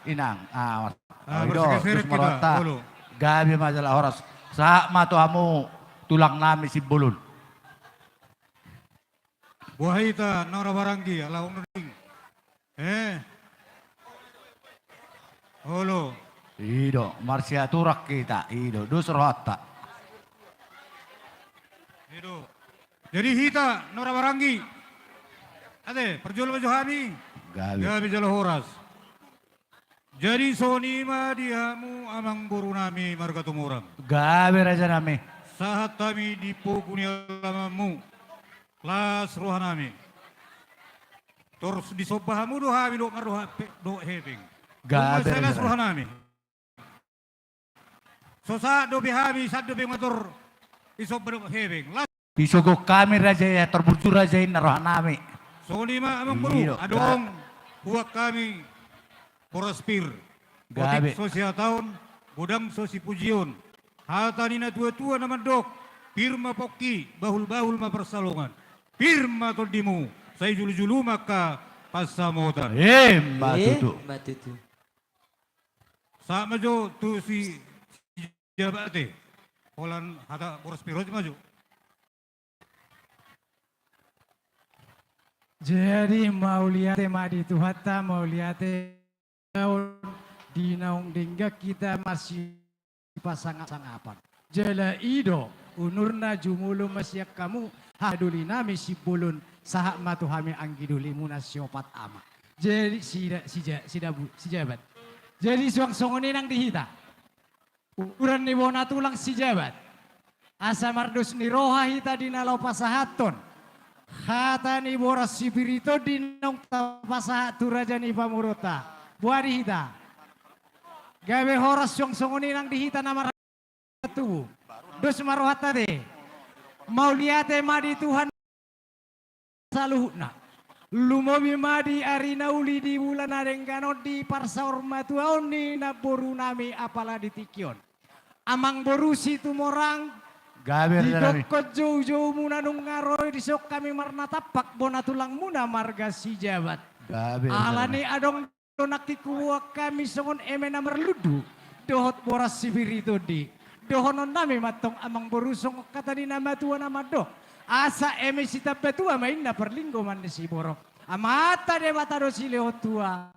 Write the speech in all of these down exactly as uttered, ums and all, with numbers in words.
Inang. Ah, Mas. Ah, oh, i do, berseger-seger terus kita, marwata. Olo. Gabe ma jala horas. Sahat ma tu hamu tulang nami Simbolon. Boha hita, Nora Maranggi, ala ong ding. Eh. Olo. I do, marsiaturan hita, i do, dos rohanta. I do. Jadi hita, Nora Maranggi. Ate, parjolo ma jo hami. Gabe. Gabe jala horas. Jadi songon i ma di hamu amangboru nami marga Tumorang. Gabe raja nami. Sahat hami di pogu ni alamanmu. Las roha nami. Tor disomba hamu do hami dohot marroha pe-, dohot hepeng. Gabe raja nami. Las roha nami. So sahat dope hami, sahat dope mator disomba dohot hepeng. Las. Disogot hami raja i, tor burju raja i na roha nami. Songon i ma amangboru, i do, adong huhut hami boras pir. Gabe. Otik so sihataon, godang so sipujion. Hata ni na tua-tua na mandok, pir ma pongki, bahul-bahul ma pansalongan. Pir ma tondimu, sai julu-julu ma angka pansamotan. Emma tutu. Emma tutu. Sahat ma jo tu si, si Jabat ate. Holan hata boras pir on ma jo. Jadi mauliate ma di Tuhanta, mauliate di naung denggan hita masipasangapan-sangapan. Jala i do, unurna jumolo ma sian hamu, haha doli nami Simbolon, sahat ma tu hami anggi dolimuna siopat ama. Jadi sida, sija-, sidabu-, si Jabat. Jadi suang songon i nang di hita. Uduran ni bona tulang si Jabat. Asa mardos ni roha hita di na laho pasahathon hata ni boras sipir i tondi naung tapasahat tu raja ni pamoruonta. Boha di hita? Gabe horas suang songon i nang di hita na martubu. Dos ma rohanta ate. Mauliate ma di Tuhan saluhutna. Lumobi ma di ari na uli di bulan na denggan on di parsaurmatuaon ni namboru nami apala di tingki on. Amangboru Situmorang, gabe raja nami. Didokkon jou-joumuna nunga ro dison hami marnatampak bona tulangmuna marga si Jabat. Gabe raja nami. Alani adong do nangkin huboan hami songon eme na marlundu dohot boras sipir i tondi. Dohonon nami ma antong amangboru songon hata ni na matua na mandok, asa eme sitambatua ma inna parlinggoman ni siborok. Amanta Debata do silehon tua,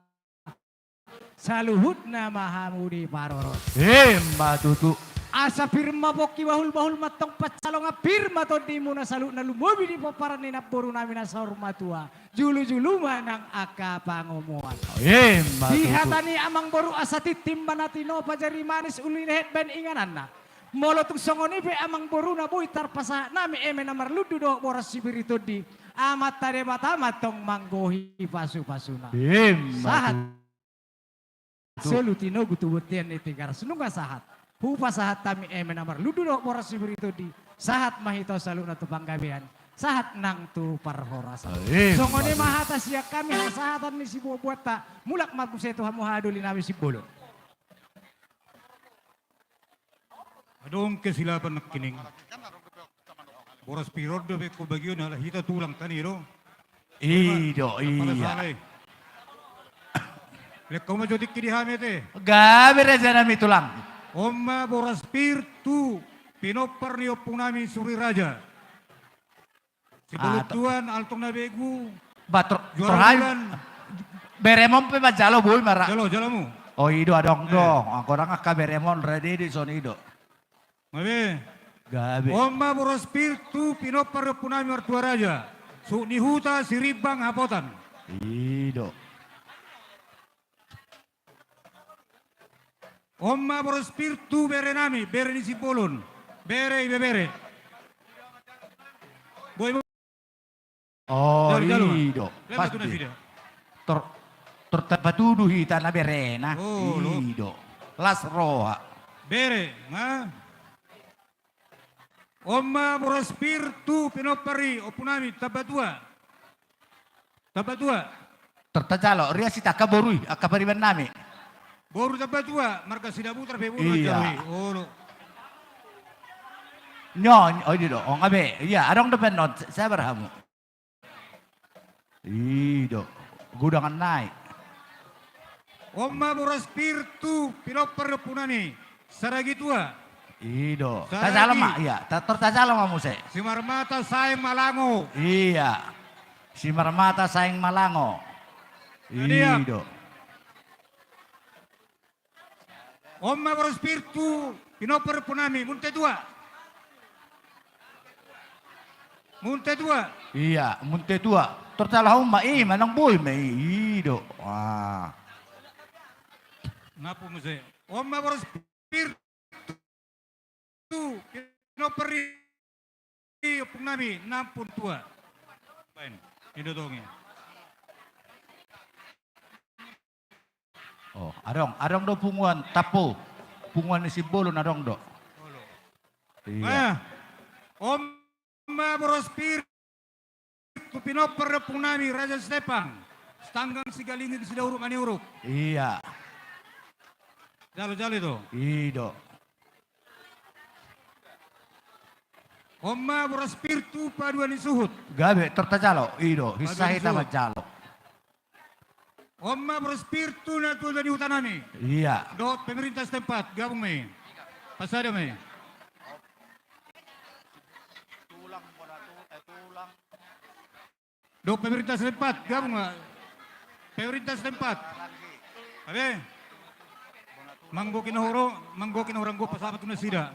saluhutna ma hamu diparorot. Emma tutu. Asa pir ma pongki, bahul-bahul ma antong pansalongan, pir ma tondimuna saluhutna, lumobi di pomparan ni namboru nami na saur matua. Julu-julu ma nang angka pangomoan. Emma tutu. Di hata ni amangboru asa tintin ma na tinopa, jari manis uli lehet baen ingananna. Molo tung songon i pe amangboru na boi tarpasahat nami eme na marlundu dohot boras sipir i tondi, Amanta Debata ma antong manggohi pasu-pasuna. Emma tutu. Sahat. Solu tinogu tu bontean ni Tigaras nunga sahat. Hupasahat hami eme na marlundu dohot boras sipir i tondi. Sahat ma hita saluhutna tu panggabean. Sahat nang tu parhorasan. Emma tutu. Songon i ma hata sian hami hasahatan ni sibuat-buatta. Mulak ma muse tu hamu haha doli nami Simbolon. Adong kesilapan nangkining. Boras pir on dope hubagion ala hita tulang kan i do. I do, ia. Lehon hamu ma jo tingki di hami ate. Gabe raja nami tulang. On ma boras pir tu pinompar ni ompu nami Suri Raja. Sibolon tuan, Altong na Begu. Ba, tor-, juara bulan. Berem on pe manjalo boi ma ra. Jalo, jalo hamu. O, i do adong do. Anggo dang angka berem on rade dison i do. Gabe. Gabe. On ma boras pir tu pinompar ni ompu nami martua raja. Suhut ni huta Sirimbang Hapotan. I do. On ma boras pir tu bere nami, bere ni Simbolon. Bere, ibebere. Boi ma. O, i do. Pas do. Tor, tor tapatudu hita na berena. I do. Las roha. Bere, nga. On ma boras pir tu pinompar ni ompu nami Tambatua. Tambatua. Tor tajalo, rias hita angka boru i, angka pariban nami. Boru Tambatua, marga Sidabutar pe boru. Ia. Olo. Nyo, o, i do, o, nga be, ia, adong dope annon, sabar hamu. I do, godang nai. On ma boras pir tu pinompar ni ompungnami Saragitua. I do. Saragi. Tajalo ma, ia. Ta-, tor tajalo ma muse. Simarmata Saeng Malango. Ia. Simarmata Saeng Malango. Jadi, ia. I do. On ma boras pir tu pinompar ni ompungnami Munte Tua. Munte Tua. Ia, Munte Tua. Tor tajalo hamu ma i, manang boi ma i, i do. Ah. Napu muse. On ma boras pir tu pinompar ni ompungnami Nampun Tua. Baen, i do tong i. Oh, adong, adong do punguan Tampu. Punguan ni Simbolon adong do. Olo. Ia. Ah, on ma boras pir tu pinompar ni ompungnami Raja Stepang, Sitanggang Sigalingging Sidauruk Maniuruk. Ia. Jalo, jalo i do. I do. On ma boras pir tu paduan ni suhut. Gabe, tor tajalo, i do. Paduan ni suhut. Hita manjalo. On ma boras pir tu natuatua ni hutanami. Ia. Dohot pemerintah setempat, gabung ma i. Pasada ma i. Dohot pemerintah setempat, gabung ma. Pemerintah setempat. Abe. Manggohi na hurang, manggohi na hurang, pasahat tu nasida.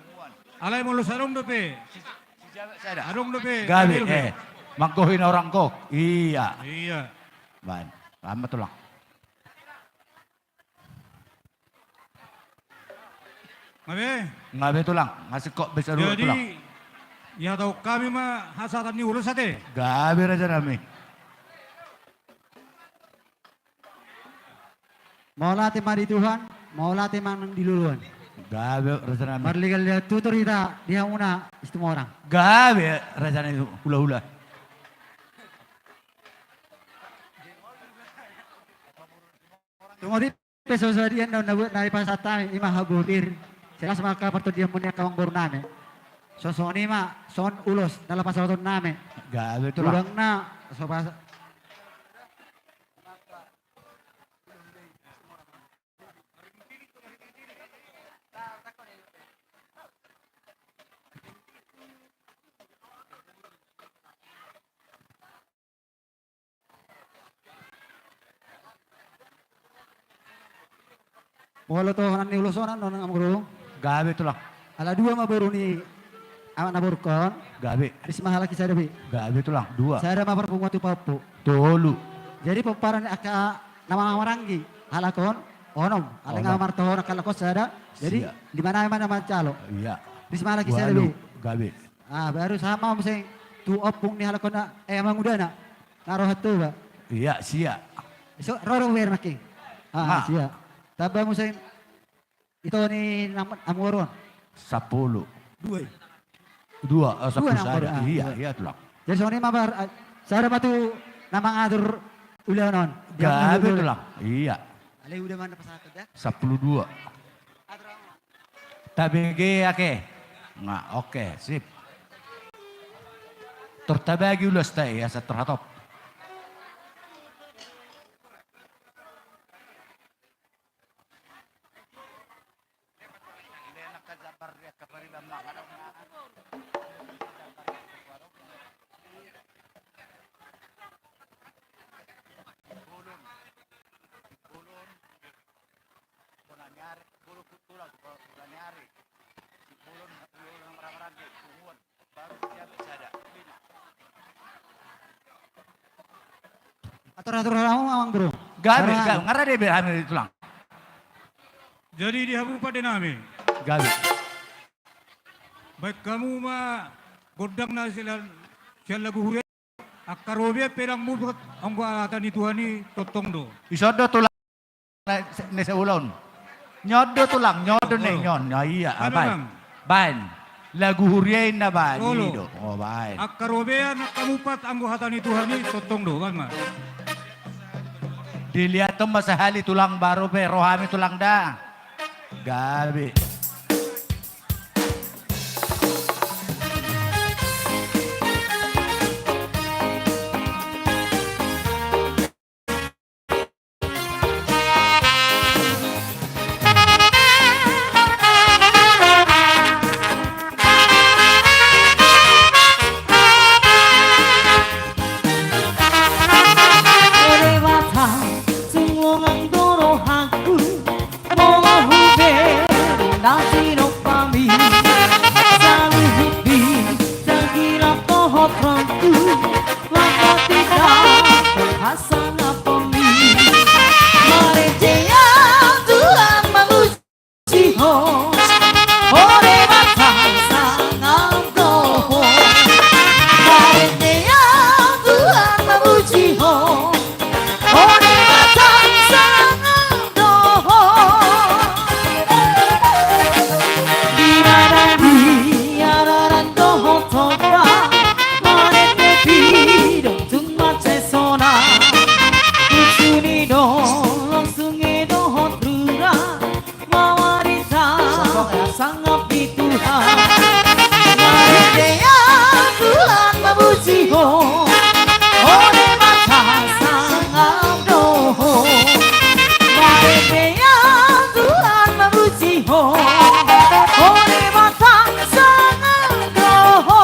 Alai molo so adong dope. Adong dope. Gabe, gabe dope. Eh. Manggohi na hurang. Ia. Ia. Baen. Baen ma tulang. Gabe. Gabe tulang. Nga singkop be saluhut tulang. Jadi, dihatahon hami ma hasahatan ni ulos ate. Gabe rajanami. Mauliate ma di Tuhan, mauliate ma nang di loloan. Gabe rajanami. Marligaliat tutur hita di hamuna Situmorang. Gabe rajanami hulahula. Tung olo pe so sadia na, na, na dipasahat hami, i ma hamu boru pir. Sai las ma angka partondion muna i angka amangborunami. Songon i ma, songon ulos na laho pasahatonnami. Gabe tulang. Godangna, so pas. Molo tu holan ni ulos on, annon amang boru. Gabe tulang. Ala dua ma boru ni anak na borungkon. Gabe. Ris ma halak i sada be. Gabe tulang, dua. Sada ma parpunguan tu pahompu. Tolu. Jadi pomparan ni angka na marhahamaranggi halak on onom. Alai nga martohon angka halak on sada. Jadi lima nai ma na manjalo. Ia. Ris ma halak i sada be. Ualu. Gabe. Ah, baru sahat ma muse tu ompung ni halak on na, eh, amangudana. Na ro hatuba. Ia, sia. So, ro do be nangkin. Ah, sia. Tamba muse ito ni amangboru on. Sampulu. Dua i. Dua, oh, sampulu sada. Dua nang amangboru, ah, ia, dua. Ia tulang. Jadi songon i ma bar, ah, sada ma tu na mangatur ulaon on. Gabe tulang. Ia. Alai uda ma na pasahat da. Sampulu dua. Tabege ake. Nga, oke, sip. Tor tabagi ulos ta i, asa tor hatop. Atur-atur hamu, amang boru. Gabe, gabe, nga rade be hami tulang. Jadi di hamu pande nami. Gabe. Baen hamu ma gondang na sian, sian lagu huria. Angka robean pe ndang mupot, anggo hata ni Tuhan i tongtong do. Ison do tulang, na se-, na seulon. Nyon do tulang, nyon do ne, nyon. Na ia, baen. Baen. Lagu huria i na baen, i do. Oh, baen. Angka robean, angka mupot, anggo hata ni Tuhan i tongtong do, baen ma. Diliathon ma sahali tulang baru pe, ro hami tulang da. Gabe. Sangap di Tuhan. Marende Tuhan, mamuji Ho. O Debata, sangap do Ho. Marende Tuhan, mamuji Ho. O Debata, sangap do Ho.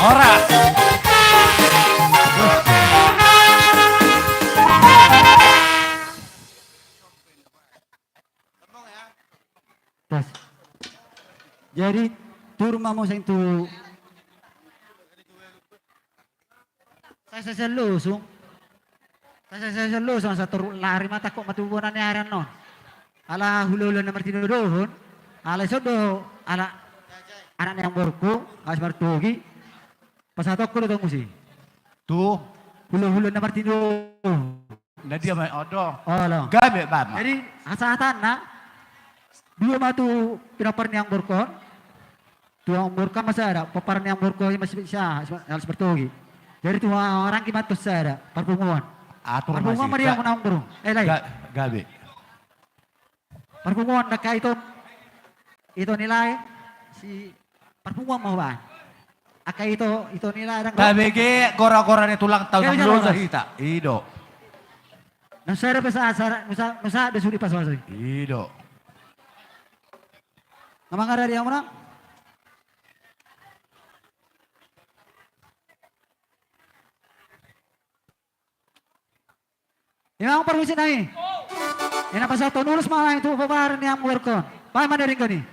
Horas. Tes. Jadi, turun ma muse tu. Sai, sai, sai, losung. Sai, sai, sai, sai, losung, asa toruk lari ma tangkok ma tu bona ni ari annon. Ala hulahula na martinodohon. Ala ison do, ala anak ni amangborungku, Ais Martogi. Pasahatonku do tong muse. Tu? Hulahula na martinodohon. Na dia ma, odo. Olo. Gabe, bam. Jadi, hasahatanna, dua ma tu pinompar ni amangborungkon. Tu amangborungkon ma sada, pomparan ni amangborungkon i ma si, si, si Ais Martogi. Jadi tu amangborungkon ma sada, parpunguan. Atur ma si. Parpunguan ma dia, amangboru. Eh, lae. Ga-, gabe. Parpunguan, angka ito, ito ni lae, si parpunguan ma hubaen. Angka ito, ito ni lae, ndang. Tabege gora-gora ni tulang taon. Gabe, gabe, loja hita. I do. Na sada pe sa, sa, nusa, nusa do sude pasoso i. I do. Nga mangaradi amuna. Ima parmusik nami. Ina pasahaton ulos ma nami tu pomparan ni amangborungkon. Baen ma na ringkot i.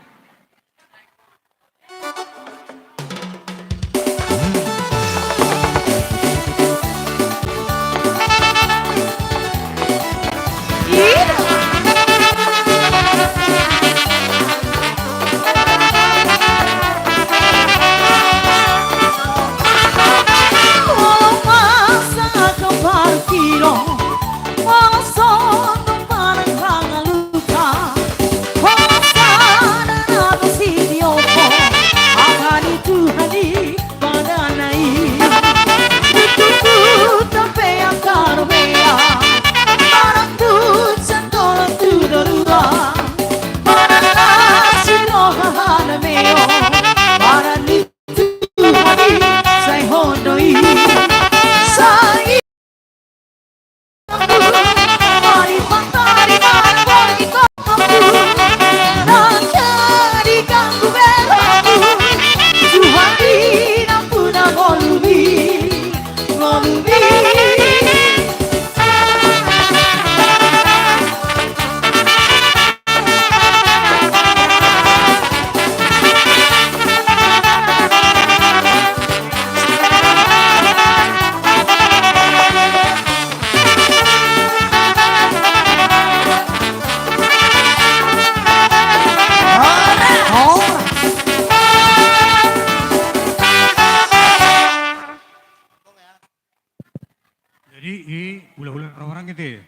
Hulahula orang-orang ite.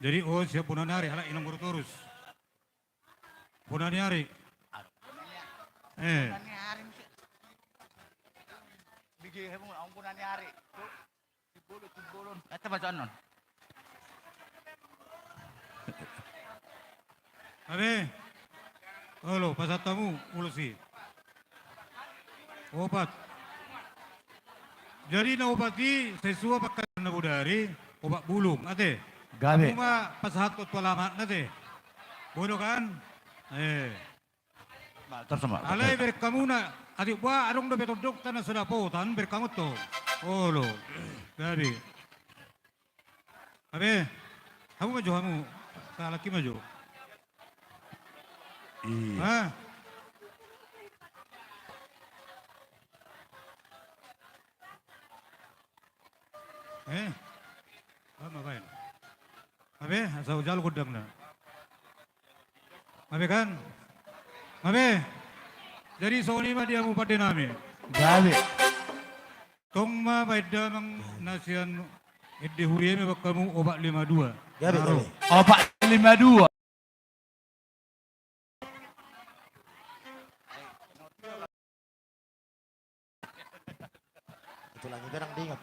Jadi, oh, siap bona ni ari, halak inong guru torus. Bona ni ari. Eh. Bigi hemung, aung bona ni ari. Ate baca non. Abe. Olo, pasahat hamu ulos i. Opat. Jadi na opat i, sesuai pangkataion na bodari, opat bulung, ate. Gabe. Hamu ma pasahat tu alamatna, ate. Boi do kan? Eh. Alai bereng hamu na, atik boha adong dope tondongta na so dapotan, bereng hamu tu. Olo. Gabe. Abe, hamu ma jo hamu. Sahalak i ma jo. Iya. Ha? Eh? Hamu ma baen. Abe, asa hujalo gondangna. Abe kan? Abe. Jadi songon i ma di hamu pande nami. Gabe. Tong ma baen damang na sian ende huria i ma baen hamu opat lima dua. Gabe, gabe. Opat lima dua. Itu lagi berang diingat.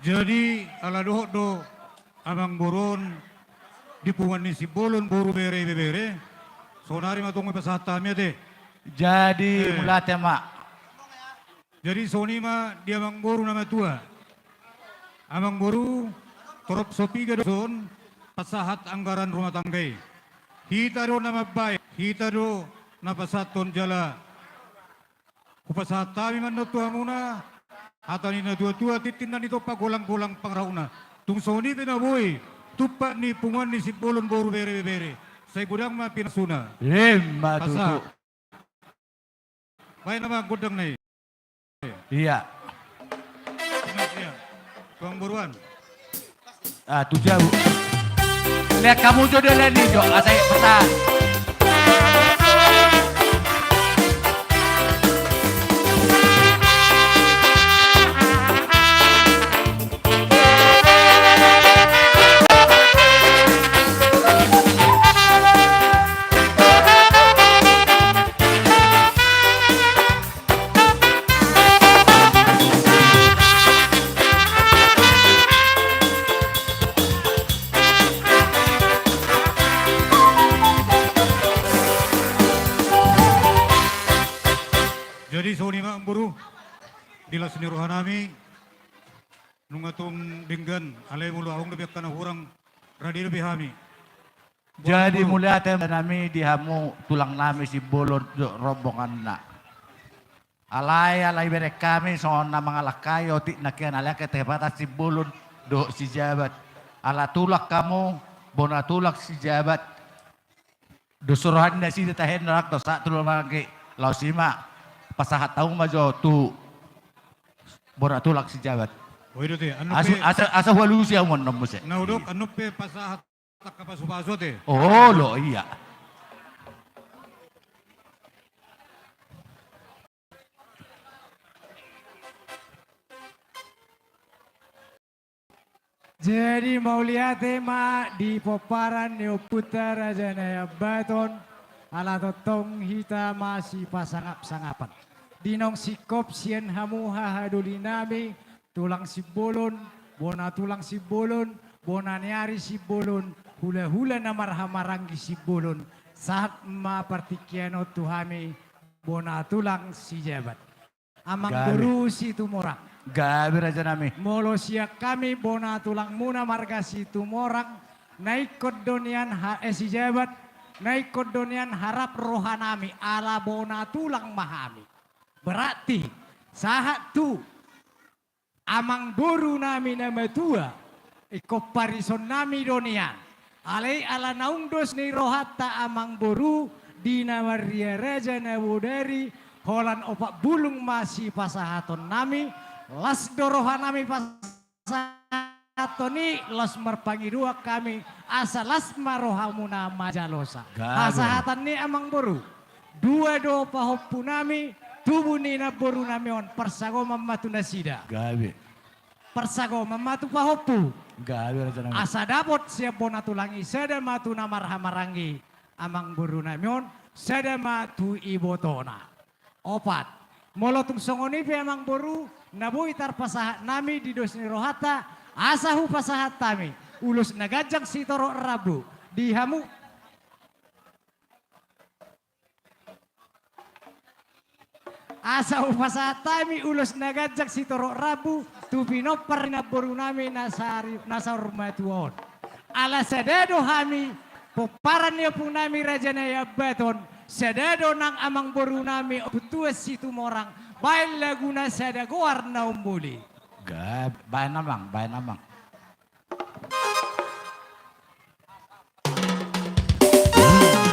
Jadi ala dohot do amangboru on di punguan ni Simbolon boru bere ibebere, saonari ma tong dipasahat hami ate. Jadi mauliate ma. Jadi songon i ma di amangboru na matua. Amangboru, torop so piga do son pasahat anggaran rumah tangga i. Hita do na mambaen, hita do na pasahathon jala hupasahat hami ma annon tu hamuna hata ni natuatua, tintin na nitompa, golanggolang pangarahutna. Tung songon i pe na boi tumpak ni punguan ni Simbolon boru bere ibebere. Sai godang ma pinasuna. Ima tutu. Pasahat. Baen nama gondang na i. Iya. Tuan boruan. Ah, tu jabu. Lihat hamu jo dalan i jo, asa i peta. Jadi songon i ma amangboru, di las ni roha nami, nunga tung denggan, alai molo adong dope angka na hurang, rade dope hami. Jadi mauliate ma nami di hamu tulang nami Simbolon dohot rombonganna. Alai, alai bereng hami songon na mangalangkai otik nangkin, alai angka tepatan Simbolon dohot Sijabat. Ala tulang hamu, bona tulang Sijabat. Dos roha ni nasida tahe, ndang do sahat tu lomangki. Laos i ma, pasahat hamu ma jo tu bona tulang Sijabat. O, i do te, anu pe asa, asa hualusi hamu annon muse. Na hudok, anu pe pasahat angka pasupasu te. Olo, ia. Jadi mauliate ma di pomparan ni ompunta Raja Nai Ambaton, ala tongtong hita masipasangapsangapan. Di naung singkop sian hamu hahadolinami, tulang Simbolon, bona tulang Simbolon, bona ni ari Simbolon, hulahula na marhahamaranggi Simbolon, sahat ma partingkian on tu hami, bona tulang Sijabat. Amangboru Situmorang. Gabe, rajanami. Molo sian hami bona tulangmuna marga Situmorang, na ingkon do nian ha-, eh, Sijabat, na ingkon do nian harap rohanami, ala bona tulang ma hami. Berarti, sahat tu amangborunami na matua, ingkon parisonnami do nian. Alai ala naung dos ni rohanta amangboru, di na marria raja na bodari, holan opat bulung ma sipasahatonnami, las do rohanami pasahaton i, laos marpangidoan hami, asa las ma rohamuna manjalosa. Gabe. Hasahatan ni amangboru. Dua do pahompunami, tubu ni namborunami on, parsagoman ma tu nasida. Gabe. Parsagoman ma tu pahompu. Gabe, rajanami. Asa dapot sian bona tulang i, sada ma tu na marhahamaranggi amangborunami on, sada ma tu ibotona. Opat. Molo tung songon i pe amangboru, na boi tarpasahat nami di dos ni rohanta, asa hupasahat hami ulos na ganjang sitorop rambu di hamu. Asa hupasahat hami ulos na ganjang sitorop rambu tu pinompar ni namborunami na sari-, na saur matua on. Ala sada do hami, pomparan ni ompungnami Raja Nai Ambaton, sada do nang amangborunami Ompu Tuan Situmorang, baen laguna sada goar na ummuli. Ga-, baen amang, baen amang.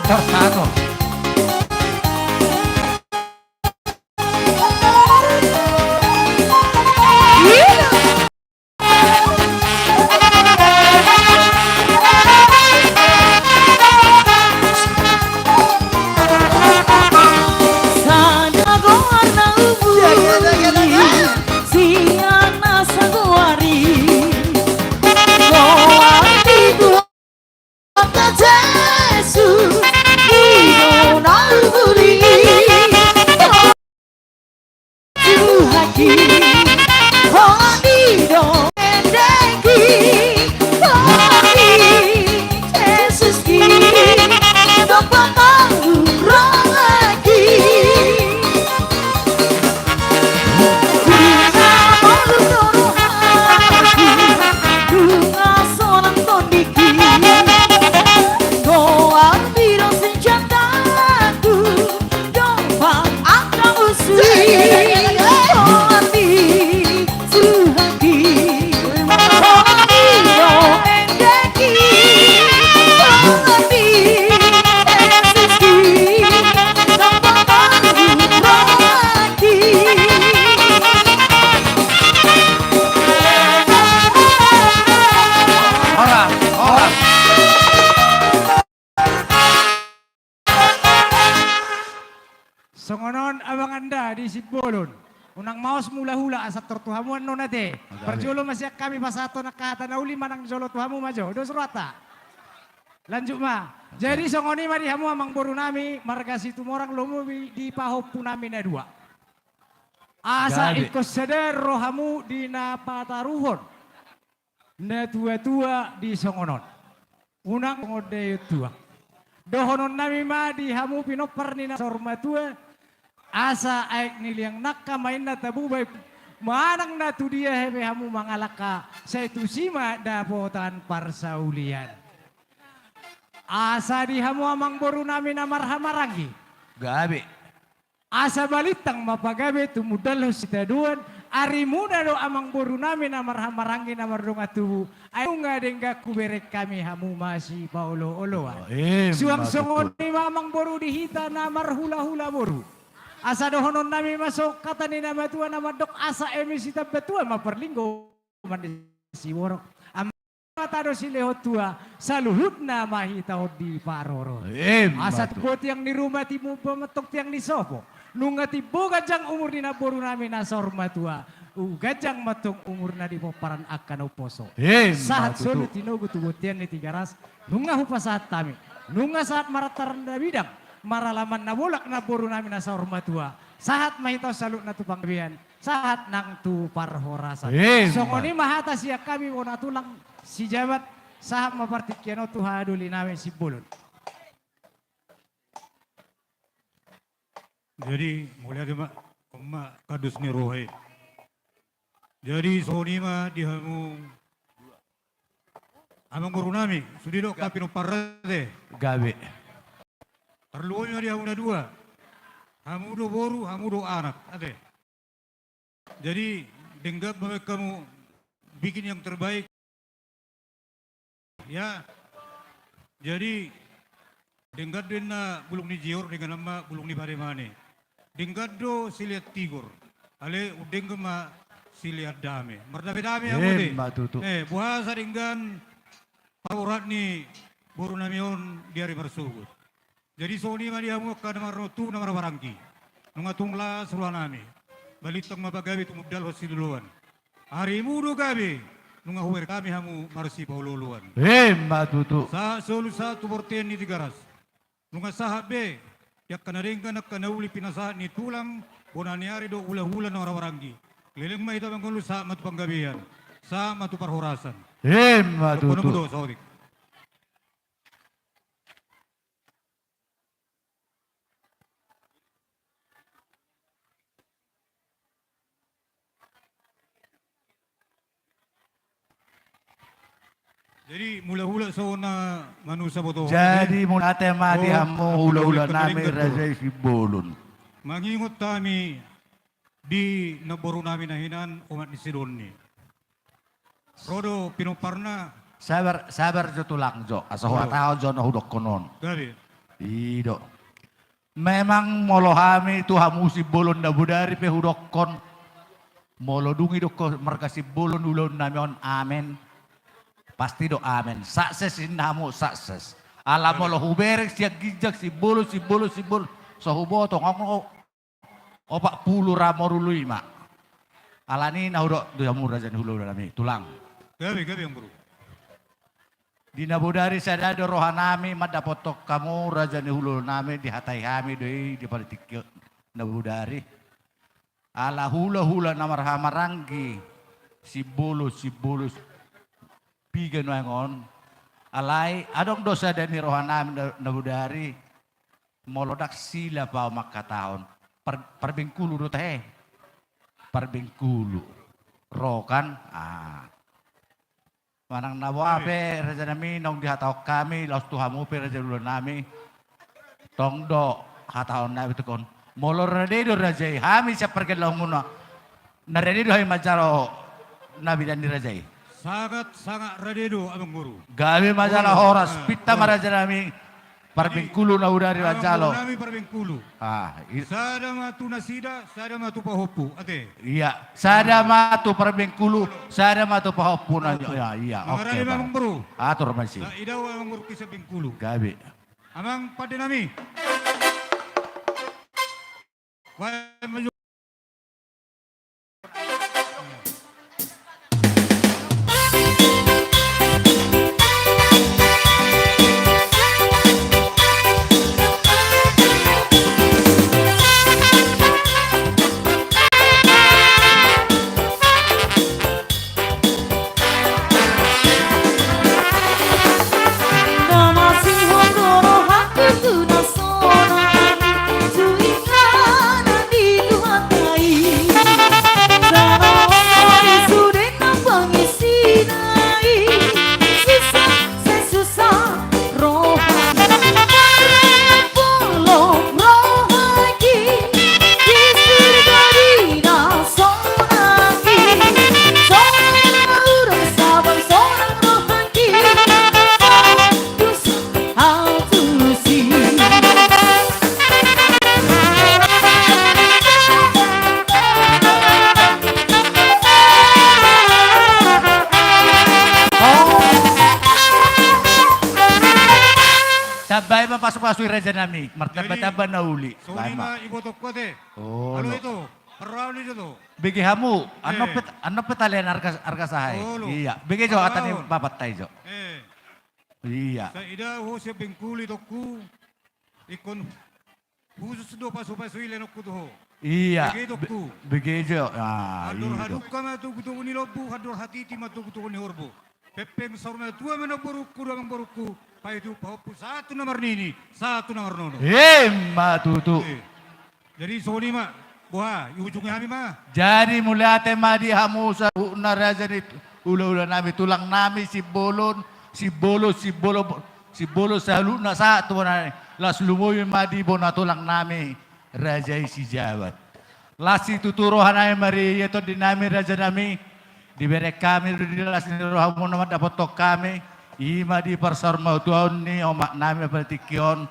Tor, satu. Songon on, amang anda di Simbolon. Unang maos mulahula, asa tor tu hamu annon ate. Oke. Parjolo ma sian hami pasahathon angka hata na uli manang jolo tu hamu ma jo. Dos rohanta. Lanjut ma. Oke. Jadi songon i ma di hamu amangborunami, marga Situmorang, lomo di, di pahompunami na dua. Asa gabe. Ingkon sada rohamu di na pataruhon. Natuatua di songon on. Unang songon daion tuak. Dohononnami ma di hamu pinompar ni na saur matua, asa aek ni liang nangka ma inna tabubai, manang na tu dia hape hamu mangalangka, sai tusi ma dapotan parsaulian. Asa di hamu amangborunami na marhahamaranggi. Gabe. Asa balintang ma pagabe tumundalhon sitadoan, arimuna do amangboru nami na marhahamaranggi na mardongan tubu, ai nunga denggan hubereng hami hamu masipaolooloan. Emma tutu. Suang songon i ma amangboru di hita na marhulahula boru. Asa dohonon nami ma songon hata ni na matua na mandok asa eme sitamba tua ma parlinggoman ni siborok. Amanta do silehon tua, saluhutna ma hita on diparorot. Emma tutu. Asa tumbo tiang ni ruma, timuba mantong tiang ni sopo. Nunga timbo ganjang umur ni namboru nami na saur matua, ganjang mantong umurna di pomparan angka na umposo. Emma tutu. Sahat solu tinogu tu bontean ni Tigaras, nunga hupasahat hami. Nunga sahat marantar na bidang, maralaman na bolak namboru nami na saur matua. Sahat ma hita on saluhutna tu panggabean, sahat nang tu parhorasan. Emma. Songon i ma hata sian hami bona tulang sijabat, sahat ma partingkian on tu hahadoli nami Simbolon. Jadi, mauliate ma, on ma kandus ni roha i. Jadi, songon i ma di hamu amangboru nami, sude do angka pinomparna ate. Gabe. Tarlumobi ma di hamu na dua. Hamu do boru, hamu do anak, ate. Jadi, denggan ma baen hamu bikin yang terbaik. Ya. Jadi, denggan do inna bulung ni jior, denggan ma bulung ni paremane. Denggan do silean tigor. Alai undenggan ma silean dame. Mardame-dame hamu ate. Emma tutu. Eh, boasa denggan parurat ni boru nami on di ari marsogot. Jadi songon i ma di hamu angka na marnono tubu na marhahamaranggi. Nunga tung las roha nami. Balintang ma pagabe tumundalhon sitadoan. Arimu do gabe, nunga hubereng hami hamu marsipaolooloan. Emma tutu. Sahat solu sahat tu bontean ni Tigaras. Nunga sahat be di angka na denggan angka na uli pinasahat ni tulang, bona ni ari dohot hulahula na marhahamaranggi. Leleng ma hita mangolu, sahat ma tu panggabean, sahat ma tu parhorasan. Emma tutu. Dohonon muse saotik. Jadi, hulahula songon na manusa botohon. Jadi, mauliate ma di hamu hulahula nami raja i Simbolon. Mangingot hami di namboru nami na hinan omak ni Sidoni. Ro do pinomparna. Sabar, sabar jo tulang jo. Asa huhatahon jo na hudokkon on. Gabe. I do. Memang molo hami tu hamu Simbolon na bodari pe hudokkon. Molo dung didok ho marga Simbolon ulaon nami on, amen. Pasti do amen. Sukses inna hamu, sukses. Ala molo hubereng sian ginjang Simbolon, Simbolon, Simbolon, so huboto, ngong opat pulu ra marulu i ma. Alani na hudok tu hamu raja ni hulahula nami, tulang. Gabe, gabe, amangboru. Di na bodari sada do roha nami mandapothon hamu raja ni hulahula nami, dihatai hami do i di partingkian na bodari. Ala hulahula na marhahamaranggi, Simbolon, Simbolon, piga nuaeng on. Alai adong do sada ni roha nami na, na bodari. Molo ndang silap au manghatahon. Par-, Parbengkulu do tahe. Parbengkulu. Ro kan? Ah. Manang na boha pe, raja nami, naung dihatahon hami, laos tu hamu pe raja ni hulahula nami. Tong do hatahon nami tu ho on. Molo rade do raja i, hami sian pargellahonmuna. Na rade do hami manjalo na bidang ni raja i. Sangat, sangat rade do, amangboru. Gabe ma jala horas, pinta ma raja nami. Parbengkulu na bodari manjalo. Amangboru nami Parbengkulu. Ah, i- Sada ma tu nasida, sada ma tu pahompu, ate. Iya, sada ma tu Parbengkulu, sada ma tu pahompu na. Iya, iya, oke, amangboru. Atur ma i. Sa idao amangboru kisah Bengkulu. Gabe. Amang pande nami. Wah, maju. Tambai ma pasu-pasu i raja nami, martamba-tamba na uli. Songon i ma ibotongku ate. Olo. Alo ito, parrohaon i do. Bege hamu, annon pe, annon pe talean arga, arga saha i. Olo. Iya, bege jo hata ni bapanta i jo. Iya. Sai ida ho sian Bengkulu itongku. Ingkon khusus do pasu-pasu i leanonku tu ho. Iya. Bege itongku. Bege jo. Andor hadungka ma togu-togu ni lombu, andor hatiti ma togu-togu ni horbo. Pempem saur matua ma na borungku, damang borungku. Paitu pahompu sahat tu na marnini, sahat tu na marnono. Ima tutu. Jadi songon i ma, boha, iujungi hami ma. Jadi mauliate ma di hamu saluhutna raja ni hula-hula nami, tulang nami Simbolon, Simbolon, Simbolon, Simbolon saluhutna sahat tu bona ni. Laos lumobi ma di bona tulang nami raja i Sijabat. Las situtu roha nami marria tondi nami raja nami. Dibereng hami do di las ni rohamuna mandapothon hami. Ima di parsaurmatuaon ni omak nami pada tingki on.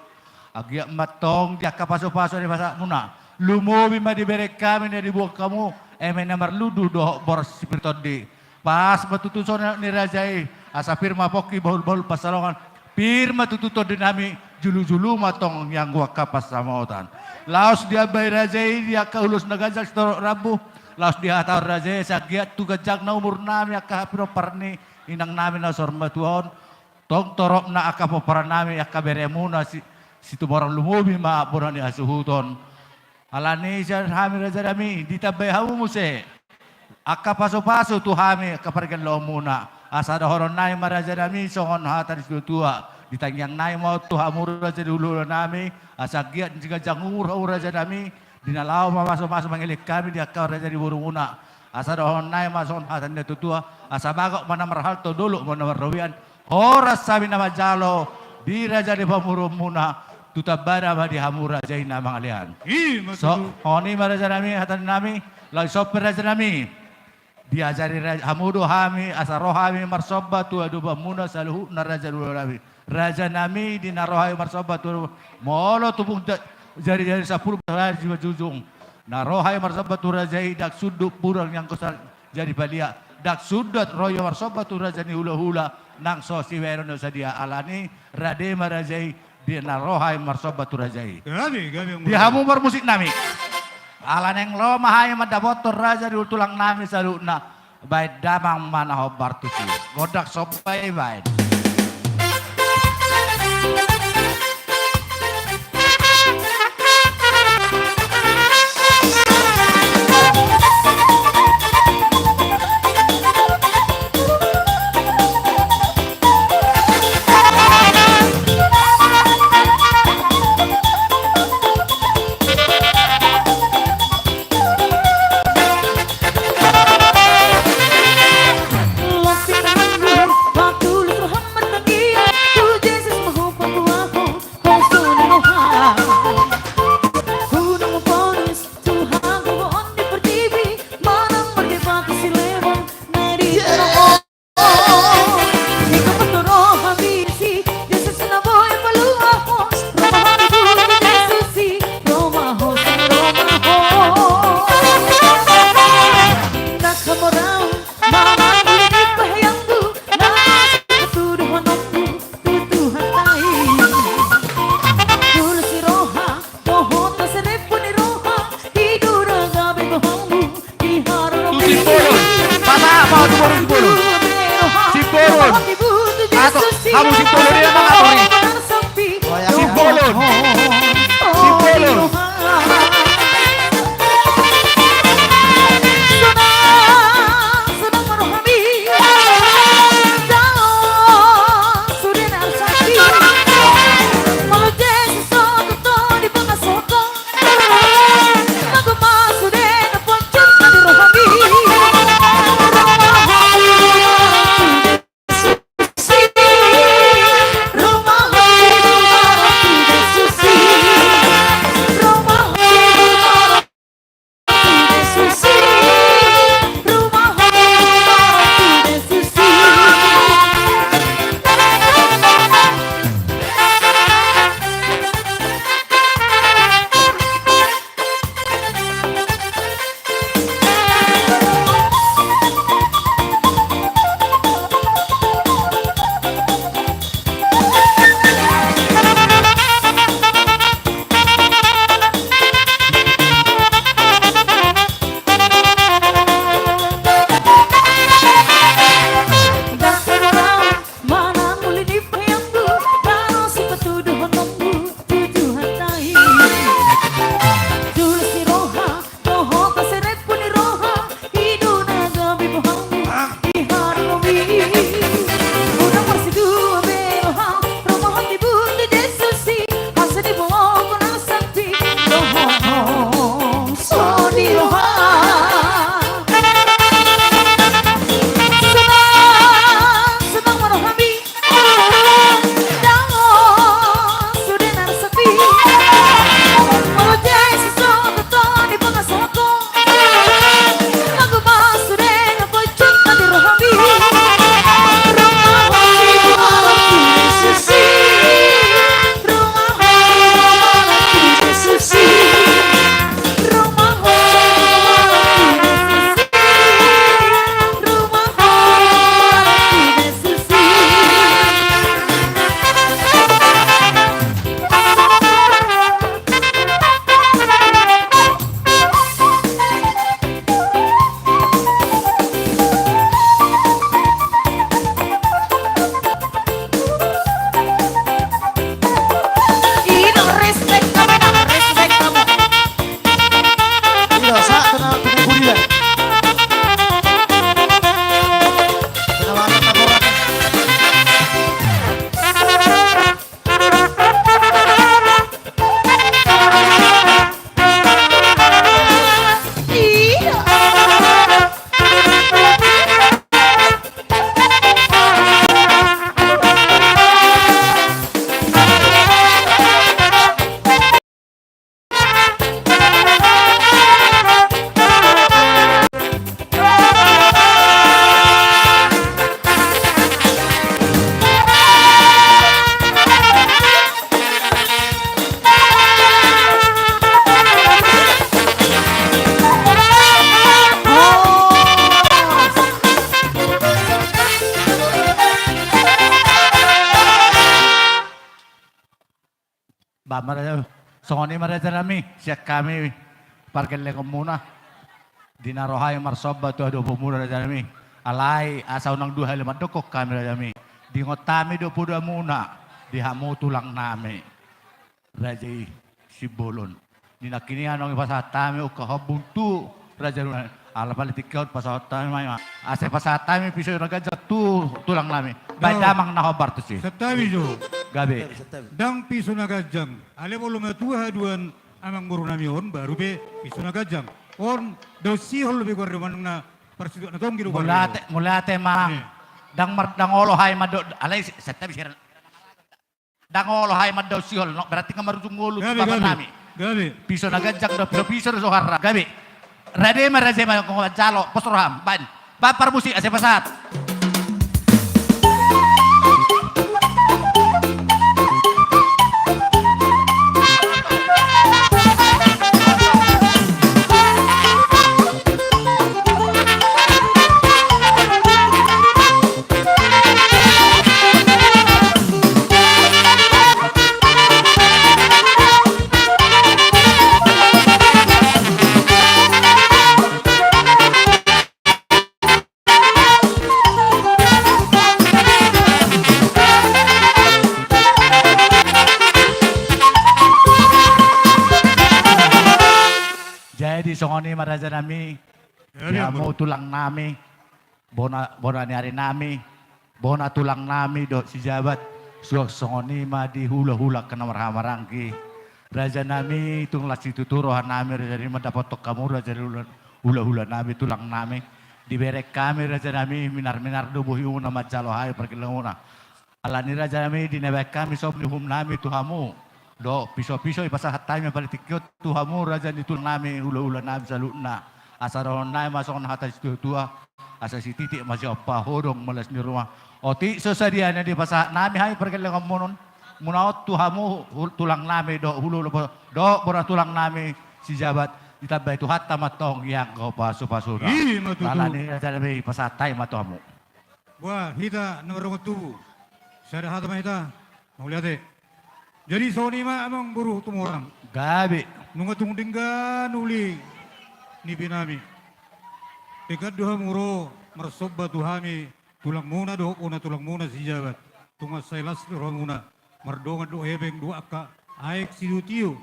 Anggiat ma tong di angka pasu-pasu na dipasahatmuna. Lumobi ma dibereng hami na diboan hamu eme na marlundu dohot boras sipir tondi. Pas ma tutu songon ni raja i, asa pir ma pongki bahul-bahul pansalongan, pir ma tutu tondi nami, julu-julu ma tong ianggo angka pansamotan. Laos diambai raja i di angka ulos na ganjang sitorop rambu, laos dihatahon raja i asa anggiat tu ganjangna umur nami angka pinompar ni inang nami na saurmatua on, tong toropna angka pomparan nami angka beremuna si, Situmorang lumobi ma bona ni hasuhuton. Alani i sian hami raja nami ditambai hamu muse angka pasu-pasu tu hami angka pargellongmuna. Asa dohonon nami ma raja nami songon hata ni situa-tua. Di tangiang nami ma on tu hamu raja ni hula-hula nami. Asa anggiat di ganjang umur hamu raja nami. Di na laho mamasu-masu mangelek hami di angka raja ni borumuna. Asa dohonon nami ma songon hata ni natua-tua. Asa bagot ma na marhalto, dolok ma na marrobean. Horas hami na manjalo di raja ni pamoruonmuna, tu tambana ma di hamu raja i na mangalean. Ima tutu. Songon i ma raja nami, hata nami, laos songon pe raja nami. Diajari raja, hamu do hami, asa ro hami marsomba tu adopanmuna saluhutna raja ni hula nami. Raja nami di na ro hami marsomba tu, molo tubu jari-jari sampulu, jari simanjujung. Na ro hami marsomba tu raja i ndang sundut burang ni angkosa. Jadi palia, ndang sundut ro hami marsomba tu raja ni hula-hula, nang so sibaenon na sadia alani, rade ma raja i, di na ro hami marsomba tu raja i. Gabe, gabe. Di hamu parmusik nami. Ala naeng ro ma hami mandapothon raja ni tulang nami saluhutna, baen damang ma na hombar tusi. Gondang somba i baen. Tu Simbolon. Pasahat ma tu boru Simbolon. Simbolon. Ato, hamu Simbolon i ma ato i. Simbolon. Simbolon. Ba ma raja, songon i ma raja nami, sian hami pargellengonmuna. Di na ro hami marsomba tu hadopanmuna raja nami. Alai asa unang dua hali mandokkon hami raja nami. Diingot hami do podamuna di hamu tulang nami. Raja i Simbolon. Di nangkin i anong i pasahat hami ungkap hombung tu raja nami. Ala pala tingki on pasahat hami ma i ma. Asa pasahat hami piso na ganjang tu tulang nami. Baen damang na hombar tusi. Santabi jo. Gabe. Ndang piso na ganjang. Alai molo matua haduan amangboru nami on baru pe piso na ganjang. On daun sihol be goarna manang na parsituak na tonggi do goarna. Mauliate, mauliate amang. Ndang mar, ndang olo hami mandok alai santabi sian Ndang olo hami mandaon sihol, no, berarti nga marujung ngolu tu baban nami. Gabe. Piso na ganjang do, piso-piso do soharna. Gabe. Rade ma raja i ma, nga manjalo, pos roham, baen. Baen parmusik, asa pasahat. Jadi songon i ma raja nami. Di hamu tulang nami. Bona, bona ni ari nami, bona tulang nami dohot si Jabat, suang songon i ma di hula-hula angka na marhahamaranggi. Raja nami, tung las situtu roha nami raja nami mandapothon hamu raja ni hula-hula nami, tulang nami. Dibereng hami raja nami, minar-minar do bohimu na manjalo hami pargellengonmuna. Alani raja nami, di na baen hami sombahum nami tu hamu dohot piso-piso i pasahat hami pala tingki on tu hamu raja ni tulang nami, hula-hula nami saluhutna. Asa dohonon nami ma songon hata ni situa-tua, asa sititik ma siompa, hodong ma las ni ruma. Otik so sadia na dipasahat nami hami pargellengonmuna on tu hamu tulang nami dohot hula-hula dohot bona tulang nami si Jabat, ditambai Tuhanta ma tong i angka pasu-pasuna. I ma tutu. Alani raja nami pasahat hami ma tu hamu. Boha hita na mardongan tubu. Sada hata ma hita. Mauliate. Jadi songon i ma amangboru Tumorang. Gabe. Nunga tung denggan uli nipi nami. Denggan do hamu ro marsomba tu hami tulangmuna dohot bona tulangmuna si Jabat. Tung sai las do rohamuna mardongan dohot hepeng dohot angka aek sitio-tio.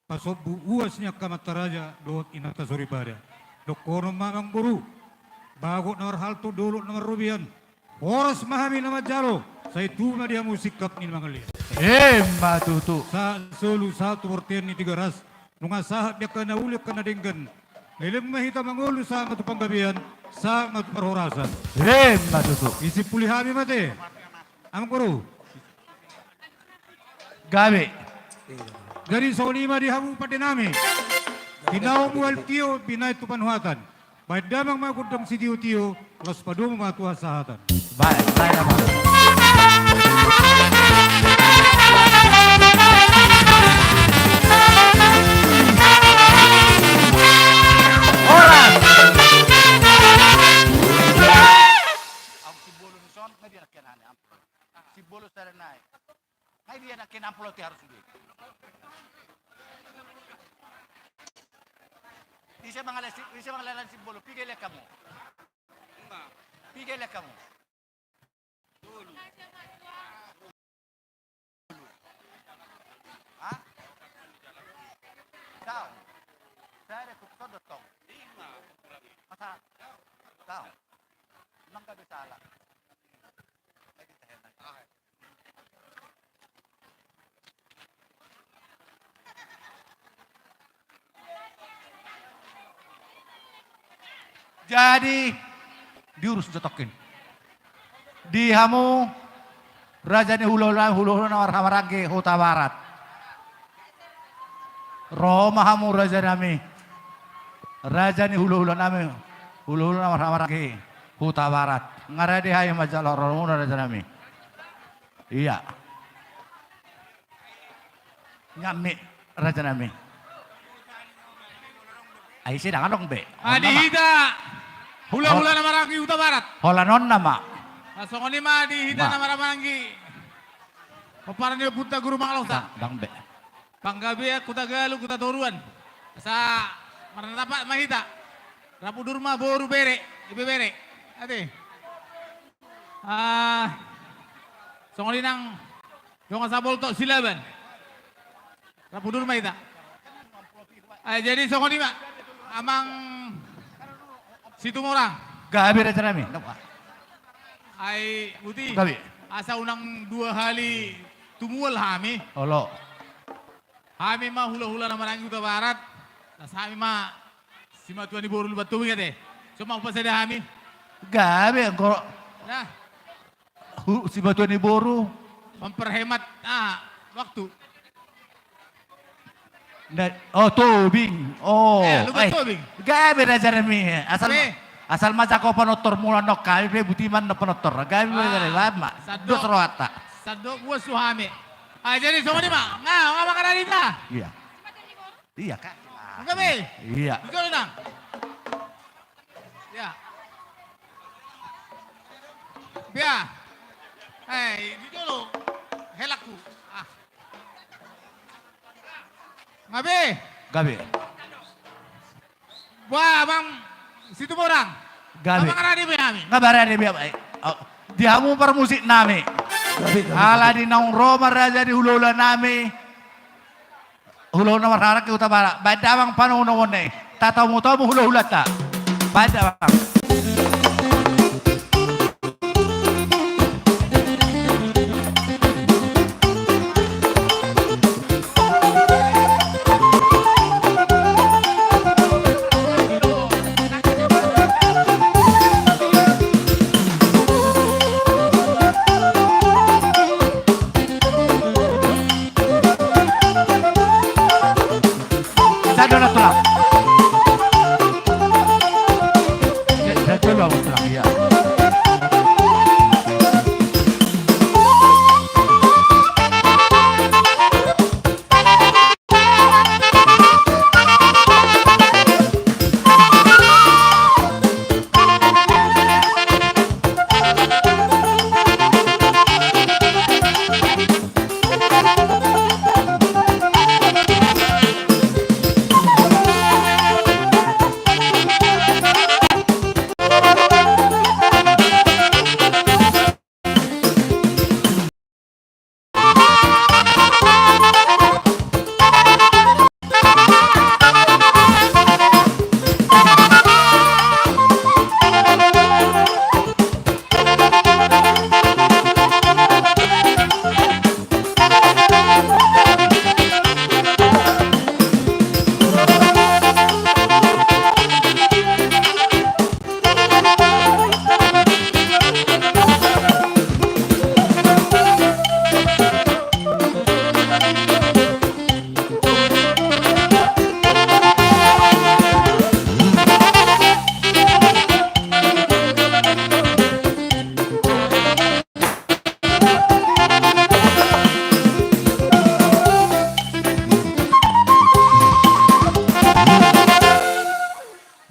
Pasombu uas ni angka amanta raja dohot inanta soripada. Dohonon ma amangboru. Bagot na marhalto, dolok na marrobean. Horas ma hami na manjalo, sai tubu ma di hamu singkap ni na mangalean. Emma tutu. Sahat solu sahat tu bortean ni Tigaras. Nunga sahat di angka na uli angka na denggan. Leleng ma hita mangolu sahat ma tu panggabean, sahat ma tu parhorasan. Emma tutu. Disimpuli hami ma te. Amangboru. Gabe. Jadi songon i ma di hamu pande nami. Binahen mual tio, binahen tu panuhatan. Baen damang ma gondang sitio-tio, laos padomu ma tu hasahatan. Baen, baen damang. Horas. Au Simbolon son, nga dia na kena ni amplop. Simbolon sada nai. Nga dia na kena amplop ti harus di. Ise mangale, ise mangale Simbolon, piga ilean hamu? Piga ilean hamu? Ha? Tau. Sada tu son do tong. Masa? Tau. Emang gabe sala. Jadi diurus jo tongkin. Di hamu raja ni hula-hula, hula-hula na marhahamaranggi Hutabarat. Ro ma hamu raja nami. Raja ni hula-hula nami. Hula-hula na marhahamaranggi Hutabarat. Nga rade hami manjalo rohamuna raja nami. Ia. Nyammi raja nami. Ai sedang adong be. Adi hita. Hula-hula na marhahamaranggi Hutabarat. Holan on nama. Songon i ma di hita na marhahamaranggi. Pomparan ni ompunta Guru Mangalosa. Bang, bang be. Panggabean Hutagalup, Hutatoruan. Asa marnatampak ma hita. Rap udur ma boru, bere, ibebere. Ate. Ah, songon i nang dongan sapoltok Silaban. Rap udur ma hita. Ai jadi songon i ma, Amang Situmorang. Gabe raja nami. Ai Buti. Gabe. Asa unang dua hali tumual hami. Olo. Hami ma hulahula na maranggi Hutabarat. Las hami ma simatua ni boru Lumban Tobing ate. Songon i ma hupasada hami. Gabe anggo. Nah. Hu, simatua ni boru. Memperhemat, ah, waktu. Na, oh, Tobing. Oh, eh, Lumban Tobing. Gabe raja nami. Asal, asal ma jago panortor muna nong hami pe, Buti ma na panortor. Gabe raja nami, baen ma. Sandok. Dos rohanta. Sandok buas tu hami. Ah, jadi songon i ma. Nga, nga makanan ita. Iya. Iya, Kak. Gabe. Iya. Betul, Nang. Ya. Bia. Eh, di dulu. Helakku. Ah. Gabe. Gabe. Wah, Bang Situmorang. Gabe. Abang rade be nami. Nga barade be, eh, oh, di hamu parmusik nami. Gabe, gabe, gabe. Ala di naung ro ma raja di hulahula nami. Hulahula na marhahamaranggi Hutabarat. Baen damang panongon-nongon i. Tatomu-tomu hulahulanta. Baen damang. Sado na tulang. Ya, sado na tulang, ya.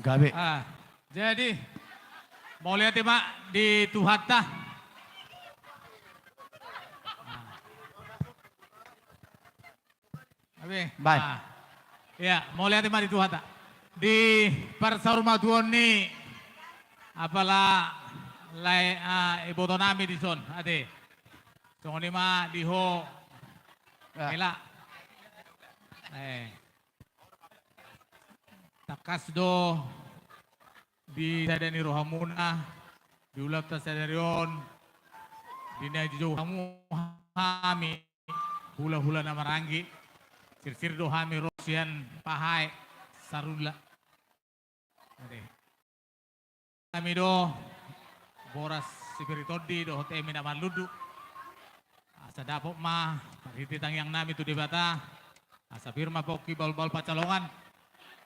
Gabe. Ah, jadi, mauliate ma di Tuhanta. Gabe. Baik. Ah, ya, mauliate ma di Tuhanta. Di parsaurmatuaon ni apala lae, ah, iboto nami dison, ate. Songon i ma di ho. Ya. Hela. Eh. Tangkas do di sada ni rohamuna, di ulaonta sadari on, di na dijou hamu hami, hulahula na maranggi, sirsir do hami ro sian Pahae, Sarulla. Ate. Hami do boras sipir ni tondi dohot eme na marlundu. Asa dapot ma marhite tangiang nami tu Debata. Asa pir ma pongki bahulbahul pansalongan.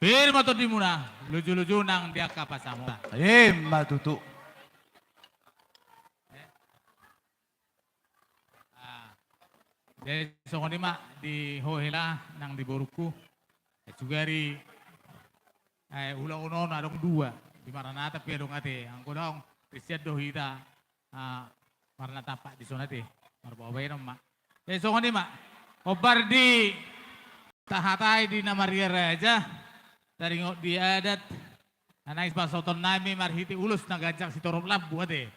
Pir ma tondimuna, lujuluju nang di angka pansamotan. Ima tutu. Ah, jadi songon i ma di ho hela nang di borungku. Sugari, eh, ulaon on adong dua, di marnata pe adong ate, anggo daong, di sian do hita, ah, marnatampak dison ate, marbaobaenon ma. Jadi songon i ma. Hombar di tahatai di na marria raja, taringot di adat na naeng pasahaton nami marhite ulos na ganjang sitorop lambu ate.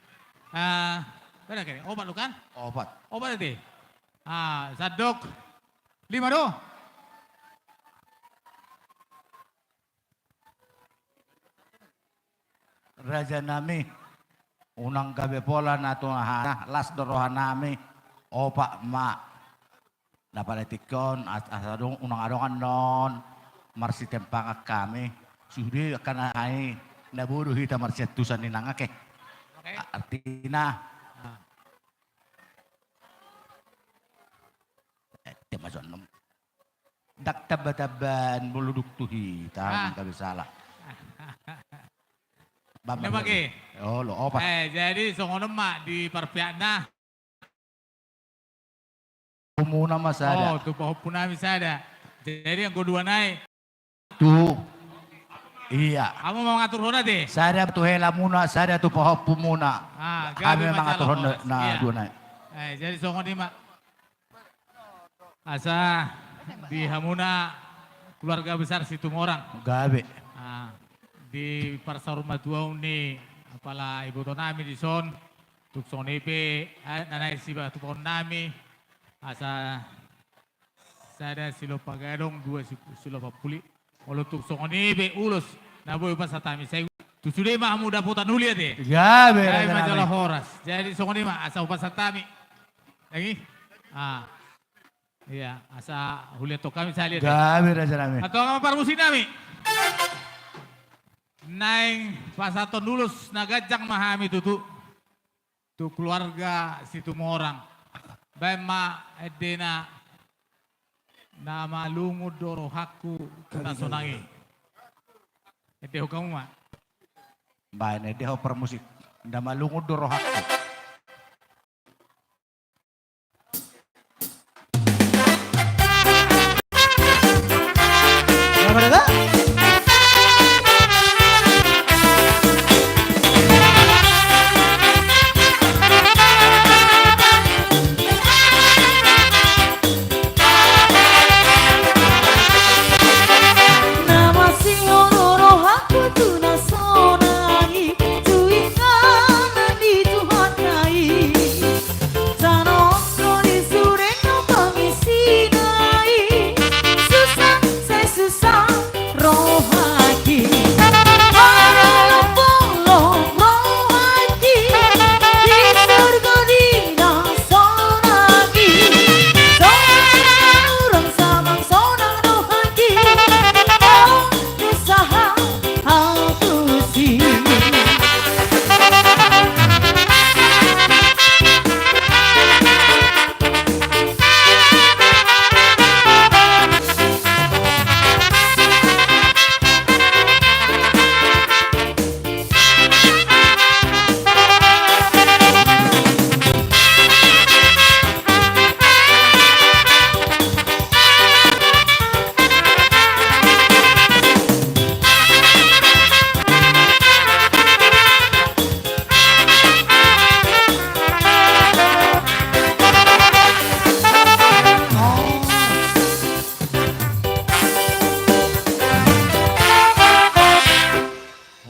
Ah, berapa kali? Opat do kan? Opat. Opat ate. Ah, sandok. Lima do. Raja nami, unang gabe pola na tu hahana, las do roha nami, opat ma. Na pala tingki on, as-, asa adong, unang adong annon marsitempangan hami. Sude angka na hami, na bodo hita marsiantusan ni nangkin. Oke. A-, artina. Ah. Eh, dia masuk enam. Ndang tamba-tambaan molo dung tu hita, ah, ndang bisa lah. Bang, ini bang, pakai. Oh, lo, opat. Eh, jadi songon on ma di parpeakna. Pahompu muna ma sada. Oh, tu pahompu nami sada. Jadi anggo dua nai. Tu. Iya. Hamu ma mangaturhon ate? Sada tu hela muna, sada tu pahompu muna. Ah, gabe. Hami ma mangaturhon na, horas, na, iya, dua nai. Eh, jadi songon i ma. Asa di hamuna keluarga besar Situmorang. Gabe. Ah, di parsaurmatuaon ni apala iboto nami dison, tung songon i pe, ah, na naeng sipatupaon nami, asa sada silompa gadong, dua si-, silompa puli. Molo tung songon i pe ulos na boi pasahat hami, sai tu sude ma hamu dapotan uli ate. Gabe, gabe, raja nami. Jala horas. Jadi songon i ma asa hupasahat hami. Lagi? Ah. Iya, asa huliathon hami sahali ate. Gabe, raja nami. Antong ma parmusik nami. Naeng pasahathon ulos na ganjang ma hami tutu. Tu keluarga Situmorang. Baen ma endena, na malungun do rohangku tu na sonang i. Endehon hamu ma. Baen endehon parmusik. Na malungun do rohangku.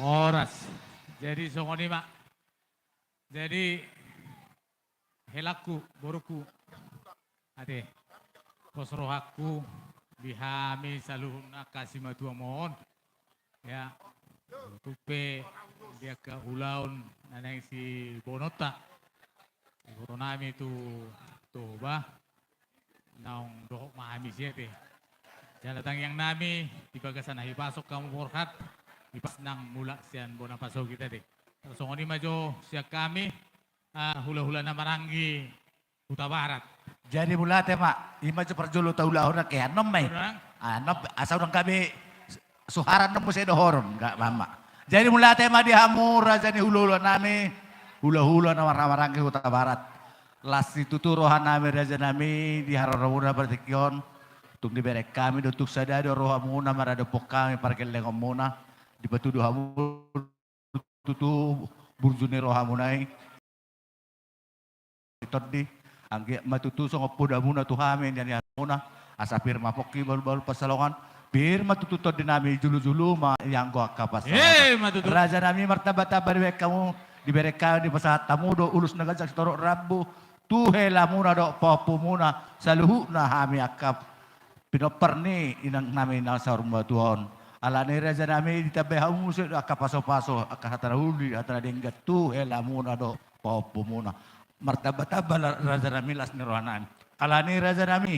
Horas. Jadi songon i ma. Jadi, helangku, borungku. Ate, pos rohangku di hami saluhutna angka simatuam on. Ya, tung pe di angka ulaon na naeng siboanonta. Iboto nami tu Toba. Naung dohot ma hami sian i. Jala tangiang nami di bagasan na hupasok hamu borhat, di pas nang mulak sian bona pasogit ate. Songon i ma jo sian hami, ah, hulahula na maranggi Hutabarat. Jadi mauliate ma, i ma jo parjolo taulahon angka i, annon ma i. Annon, asa unang gabe suhara annon muse dohonon, nunga ma. Jadi mauliate ma di hamu raja ni hulahula nami, hulahula na marhaha maranggi Hutabarat. Las situtu roha nami raja nami di haroromuna partingkian on. Tung dibereng hami do tung sada do rohamuna maradophon hami pargellengonmuna. Dipatudu hamu tutu burju ni rohamuna i. Tondi. Anggiat ma tutu songon podamuna tu hami nian i hatamuna, asa pir ma pongki bahulbahul pansalongan, pir ma tutu tondinami, julujulu ma ianggo angka pansalongan. Emma tutu. Rajanami, martambatamba dibereng hamu, dibereng hamu, dipasahat hamu do ulos na ganjang sitorop rambu tu helamuna dohot pahompumuna, saluhutna hami angka pinompar ni inangnami na saur matua on. Alani i rajanami, ditambai hamu muse do angka pasupasu, angka hata na uli, hata na denggan tu helamuna dohot pahompumuna. Martambatamba la-, rajanami, las ni rohanami. Alani i rajanami,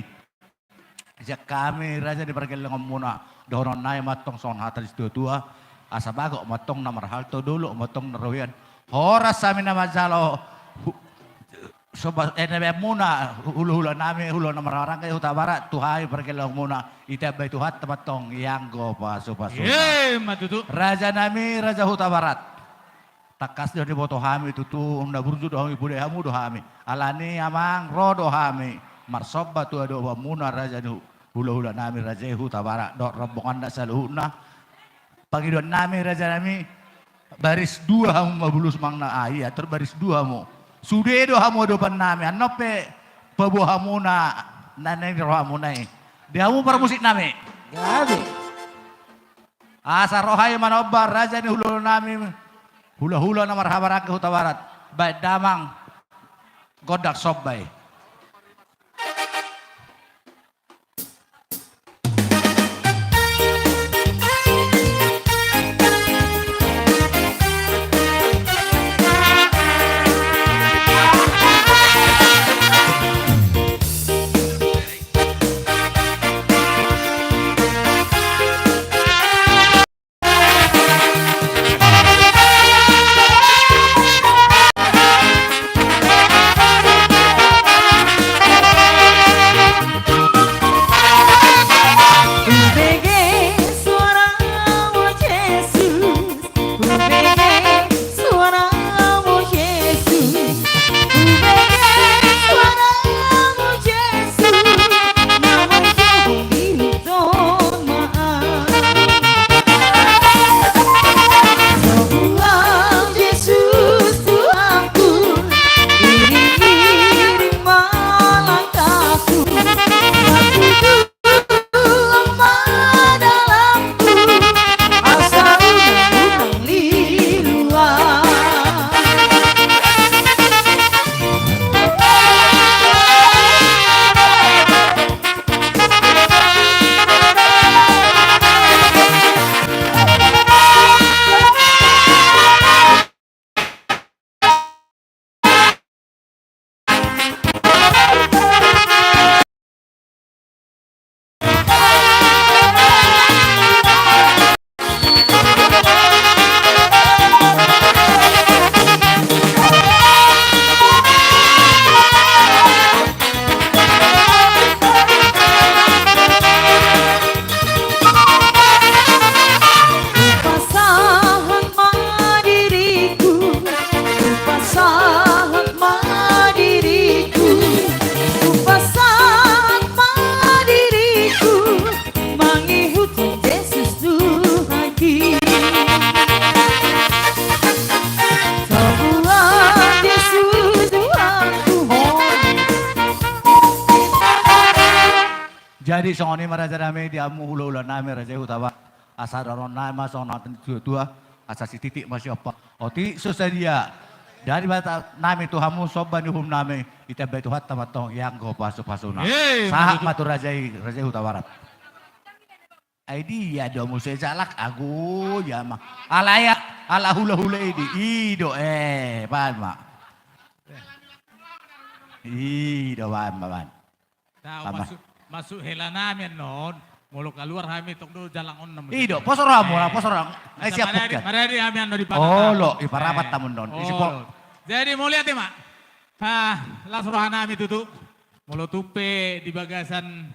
sian hami raja di pargellengonmuna, dohononnami ma antong songon hata ni situatua, asa bagot ma antong na marhalto, dolok ma antong na robean. Horas hami na manjalo hu-, soba-, eh, na baenmuna, hu-, hulahulanami, hula na marhahamaranggi Hutabarat, tu hami pargellengonmuna, ditambai Tuhanta ma antong ianggo pasupasuna. Emma tutu. Rajanami, Raja Hutabarat. Tangkas do diboto hami tutu, na burju do hami, podai hamu do hami. Alani i amang, ro do hami marsomba tu adopanmuna, raja ni hu-, hulahulanami, raja i Hutabarat dohot rombonganna saluhutna. Pangidoannami rajanami, baris dua hamu ma bulus manang na, ah, ia, tor baris dua hamu. Sude do hamu adopannami, annon pe paboa hamu na, na, na di rohamuna i. Di hamu parmusiknami. Gabe. Asa roha i manomba raja ni hulahulanami, hulahula na marhahamaranggi Hutabarat. Baen damang gondang somba i. Hupasahat ma diriku, hupasahat ma diriku, hupasahat ma diriku, mangihuthon Jesus Tuhanki. Sambuat Jesus Tuhanku hon. Jadi songon i ma rajanami, di hamu hulahulanami, raja i Hutabarat. Asa dohononnami ma songon hata ni situatua, asa sititik ma siompa. Otik so sadia. Dari hata nami tu hamu, somba ni uhumnami, ditambai Tuhanta ma antong ianggo pasupasuna. Emma tutu. Sahat ma tu raja i, raja i Hutabarat. Ai dia do muse jalak, ago, ia ma. Ala ia, ala hulahula i di, i do, eh, baen ma. I do, baen ma, baen. Tahu, masuk, masuk helanami annon. Molo kaluar hami tong do jalang on namu. I do, poso rohamu, eh, poso rohamu. Ai siap maradi, bukan? Maradi hami annon di panata. Olo, i parapat, eh, tamu annon. Isi po. Olo. Jadi mauliate ma. Ah, las rohanami tutu. Molo tung pe di bagasan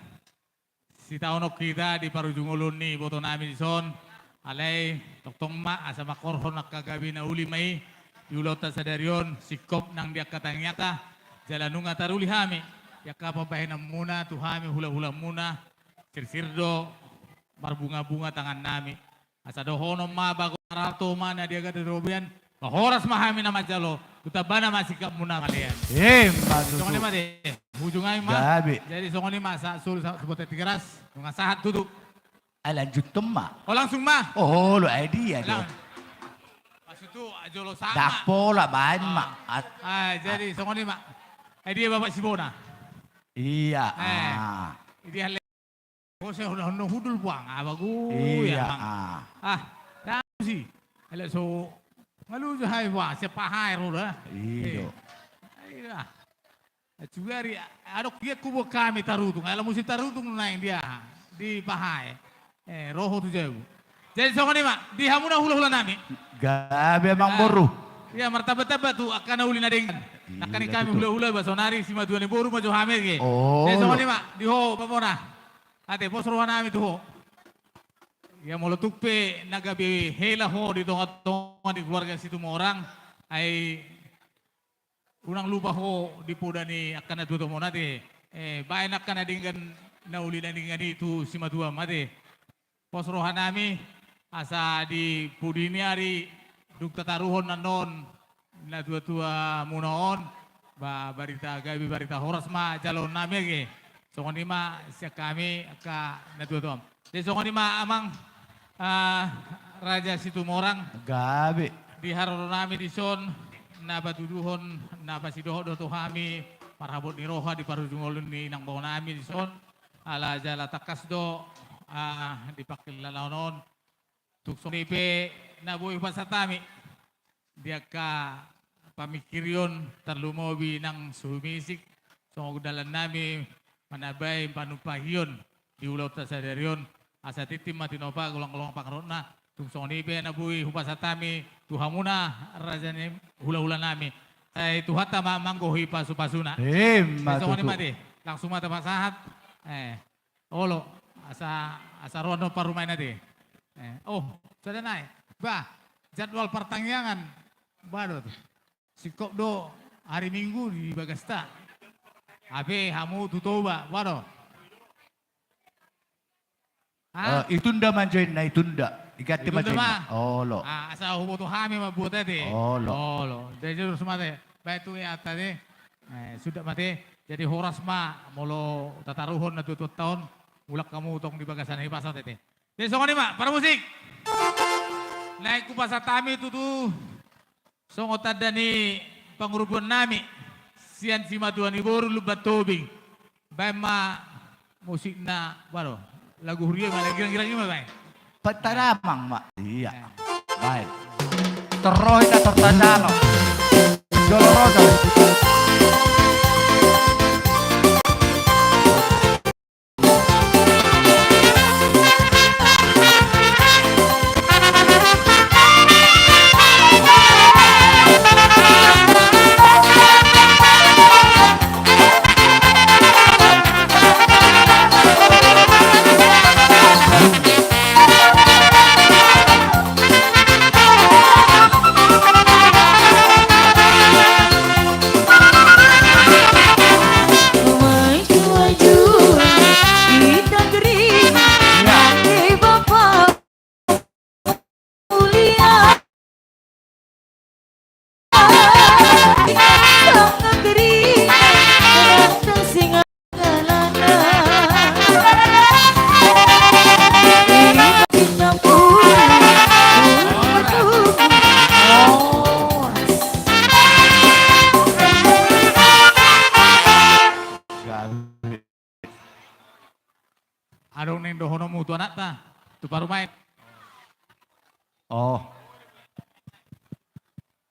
sitaonon hita di parujung oloan ni ibotonami dison. Alai tongtong ma asa mangkorhon angka gabe na uli ma i di ulaonta sadari on, singkop nang di angka tangiangta, jala nunga taruli hami di angka pambahenanmuna tu hami hulahulamuna, sirsir do marbungabunga tangannami. Asa dohonon ma, bagot marhalto ma na di agar di robean, Ba horas ma hami na manjalo, tu tambana ma singkatmuna, kalian. Emma tutu. Songon i ma te, hujung ai ma. Gabe. Jadi songon i ma, sa-, sul-, sa-, Suboto Tigaras, nunga sahat tutu. Ai lanjuthon ma. Oh, langsung ma. Oh, olo, ai dia do. Lang-, maksud tu, jolo sama. Ndang pola, baen ma. Ah. At-, ah, jadi at-, songon i ma. Ai dia Bapak Sibona. Iya, eh, ah. Dia le-, oh, saya udah, udah hudul puang, ah, bagus. Iya, ya, Bang. Ah. Ah, tahu sih. Elek so, malu jo hai, wah, siapa hai, roda. Iya. Eh. Iya. Sugari, adong dia kubu kami tarutung, ala musim tarutung naeng dia, di Pahae. Eh, roho tu jabu. Jadi songon i ma, di hamuna hula-hula nami. Gabe amang boru. Ia, martamba-tamba tu angka na uli na denggan. Iya, nangkaning hami betul. Hula-hula, ba sonari simatua ni boru ma jo hami ge. Oh. Jadi songon i ma, di ho, Bapona. Ate, pos roha nami tu ho. Ia molo tung pe na gabe hela ho di tonga-tonga ni keluarga Situmorang, ai unang lupa ho di poda ni angka na tuatua muna te. Eh, baen angka na denggan, na uli na denggan i tu simatua ma te. Pos roha nami, asa di pudi ni ari dung tataruhon annon na tuatua muna on, ba, barita gabe, barita horas ma jaloon nami age. Songon i ma sian hami angka na tuatua. Jadi songon i ma amang, ah, Raja Situmorang. Gabe. Di haroro nami dison, na patuduhon, na pasidohot do tu hami, marhabot ni roha di parujung olo ni inang bao nami dison, ala jala tangkas do, ah, di pangkilalaon on. Tung songon i pe na boi hupasahat hami di angka pamingkirion, tarlumobi nang suhumisik, songon dalan nami manambai panumpahion di ulaonta sadari on, asa tintin ma tinopa, golang-golang pangarahutna. Tung songon i pe na boi hupasahat hami tu hamuna raja ni hula-hula nami. Sai Tuhanta ma manggohi pasu-pasuna. Emma tutu. Songon i ma te, langsung ma tapasahat. Eh. Olo, asa, asa roan do parumaen ate. Eh, oh, sada nai. Bah, jadwal partangiangan. Bah, do tu. Singkop do hari Minggu di bagasta. Hape hamu tu Toba, bah, do. Hah? Eh, itunda ma jo inna, itunda. Iganti ma jo inna. Itunda ma. Olo. Ah, asa huboto hami ma buat ate. Olo. Olo. Jadi terus mate. Baik tu ya ate. Eh, sudah mate. Jadi horas ma molo tataruhon na tuatua on, mulak hamu tong di bagasan Hahipaso ate. Jadi songon i ma, parmusik. Naeng hupasahat hami tutu songon tanda ni pangurupion nami sian simatua ni boru Lumban Tobing. Baen ma musikna, bah, do. Lagu huria ma, lagu girang-girang i ma baen. Petadamang ma. Iya. Eh. Baen. Torro hita tortandalo. Jolo rojo. Adong naeng dohononmu tu anakta, tu parumaen? Oh.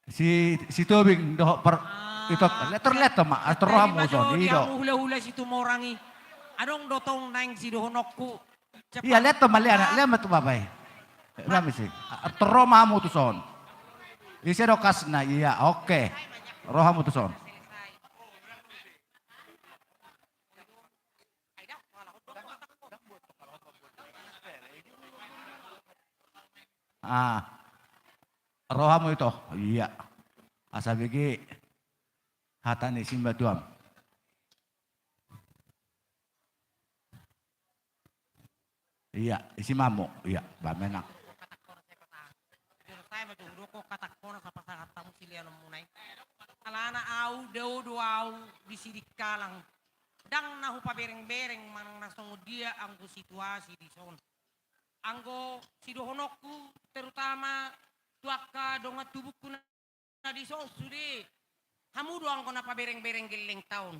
Si, si Tobing dohot par-, ah, ito, letor, letor ma, ah, tor rohamu son, i do. Hula-hula Situmorang i. Adong do tong naeng sidohononku. Iya, letor ma, lea, lea ma tu bapa i. Lea ma si. Ah, tor rohamu tu son. Ise do kasna, iya, oke. Rohamu tu son. Ah. Rohamu ito. Iya. Asa bege hata ni simatuam. Iya, isi mamu. Iya, ba menang. Sai ma tu hudok ho katak horas apa sahat au di Sidikalang. Ndang na hupabereng-bereng manang na songon dia anggo situasi dison. Anggo sidohononku terutama tu angka dongan tubungku na dison sude. Hamu do anggo na pabereng-bereng gellengta on.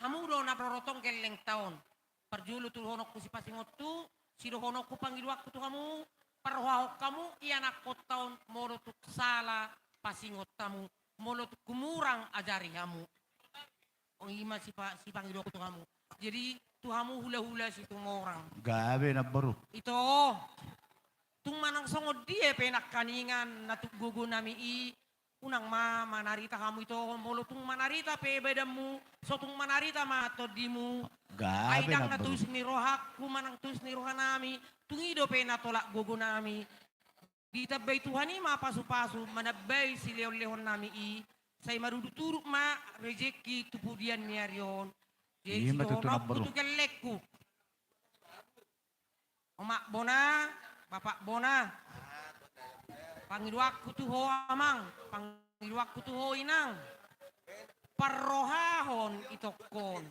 Hamu do na parorot on gellengta on. Parjolo tu dohononku sipasingot tu, sidohononku pangidoanku tu hamu, parrohahon hamu ianakkonta on molo tung sala pasingot hamu, molo tung humurang ajari hamu. O, i ma sipa-, sipangidoanku tu hamu. Jadi tu hamu hula-hula Situmorang. Gabe na boru. Ito. Tung manang songon dia pe nangkaningan na tung gogonami i, unang ma manarita hamu ito, molo tung manarita pe badanmu, so tung manarita ma tondimu. Gabe na boru. Ai ndang na tusi ni rohangku manang tusi ni rohanami, tung i dope na tolap gogonami. Ditambai Tuhan i ma pasu-pasu, manambai silehon-lehonnami i, sai marudut-udut ma rejeki tu pudian ni ari on. Jadi i ma tutu na boru. Sidohononku tu gellengku. Omak bona, bapak bona. Pangidoanku tu ho amang, pangidoanku tu ho inang. Parrohahon itongkon.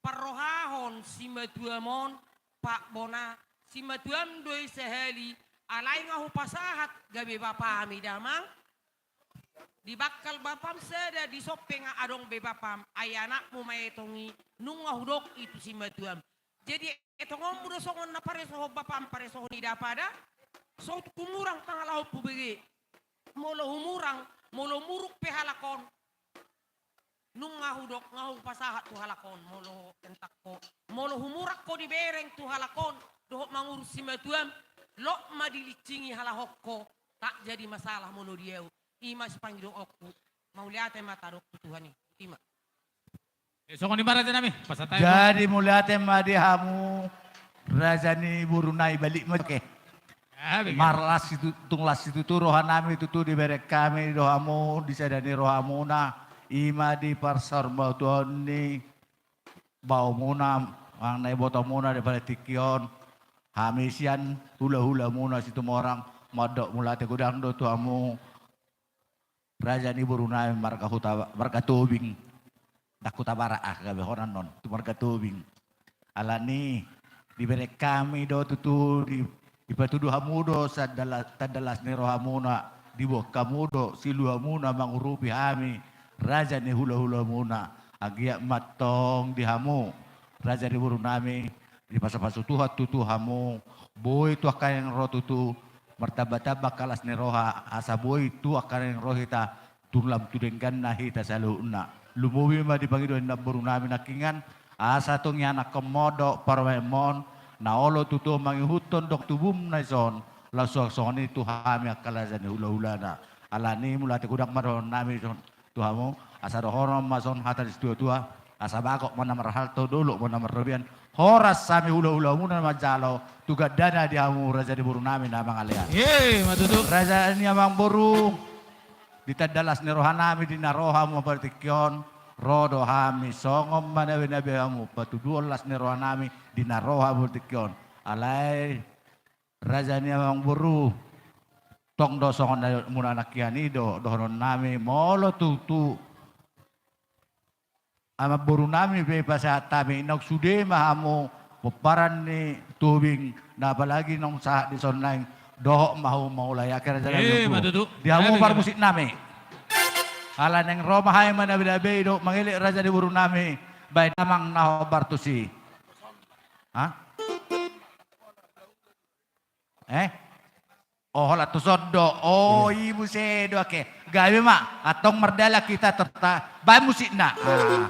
Parrohahon simatuam on, pak bona, simatuam do i sahali, alai nga hupasahat gabe bapami damang. Di bangkal bapam sada, dison pe nga adong be bapam, ai anakmu ma etong i, nunga hudok i tu simatuam. Jadi etongonmu do songon na paresohon bapam, paresohon ni dapa da. So humurang tangalahonmu bege. Molo humurang, molo muruk pe halak on, nunga hudok, nga hupasahat tu halak on, molo entang ho. Molo humurang ho dibereng tu halak on, dohot mangurus simatuam, lot ma dilinsingi halak on ho, tak jadi masalah molo di au. I ma sipangidoonku. Mauliate ma tadok tu Tuhan i. I ma. Eh, songon i ma rajanami, pasahat hami. Jadi mauliate ma di hamu, raja ni boru nai, balik ma, oke. Ah, begitu. Marlas itu, tung las situtu rohanami tutu dibereng hami do hamu, di sada ni rohamuna, i ma di parsaurmatuaon ni baomuna, manang na ibotomuna di pada tingki on, hami sian hula-hulamuna Situmorang, mandok mauliate godang do tu hamu. Raja ni boru nami marga Huta, marga Tobing. Ndang Hutabarat, ah, gabe hona non, tu marga Tobing. Alani, dibereng hami do tutu, di, dipatudu hamu do, sandala-, tanda las ni rohamuna, diboan hamu do, siluamuna mangurupi hami, raja ni hula-hulamuna, anggiat ma antong di hamu, raja ni boru nami, dipasu-pasu Tuhan tutu hamu, boi tu angka naeng ro tutu, martamba-tamba angka las ni roha, asa boi tu angka naeng ro hita, tung lam tu dengganna hita saluhutna. Lumobi ma di pangidoan ni namboru nami nangkiningan, asa tung ianakhon ma on dohot parumaenmon, na olo tutu mangihuthon dongan tubum na dison, laos suang songon i tu hami angka raja ni hula-hulana. Alani mauliate godang ma dohonon nami dison tu hamu, asa dohonon ma songon hata ni situa-tua, asa bagot ma na marhalto, dolok ma na marrobean, horas hami hula-hulamuna na manjalo, tu gandana di hamu raja ni boru nami na mangalean. Ye, ma tutu. Raja ni amangboru, di tanda las ni rohanami, di na ro hamu pada tingki on, ro do hami, songon manabe-nabe hamu, patuduhon las ni rohanami, di na ro hamu pada tingki on. Alai, raja ni amangboru, tong do songon na muna nangkiningan i do, dohonon nami, molo tutu amangboru nami pe pasahat hami, naung sude ma hamu pomparan ni Tobing, na apalagi naung sahat dison naeng dohot ma hamu mangulahon, oke raja nami. Eh, ma tutu. Di hamu parmusik nami. Ala naeng ro ma hami manabe-nabe i dohot mangelek raja ni boru nami, baen damang na hombar tusi. Hah? Eh? Oh, holan tuson do. Oh, iya. I muse do, oke. Gabe ma, antong mardalan hita terta-, baen musikna. Ah.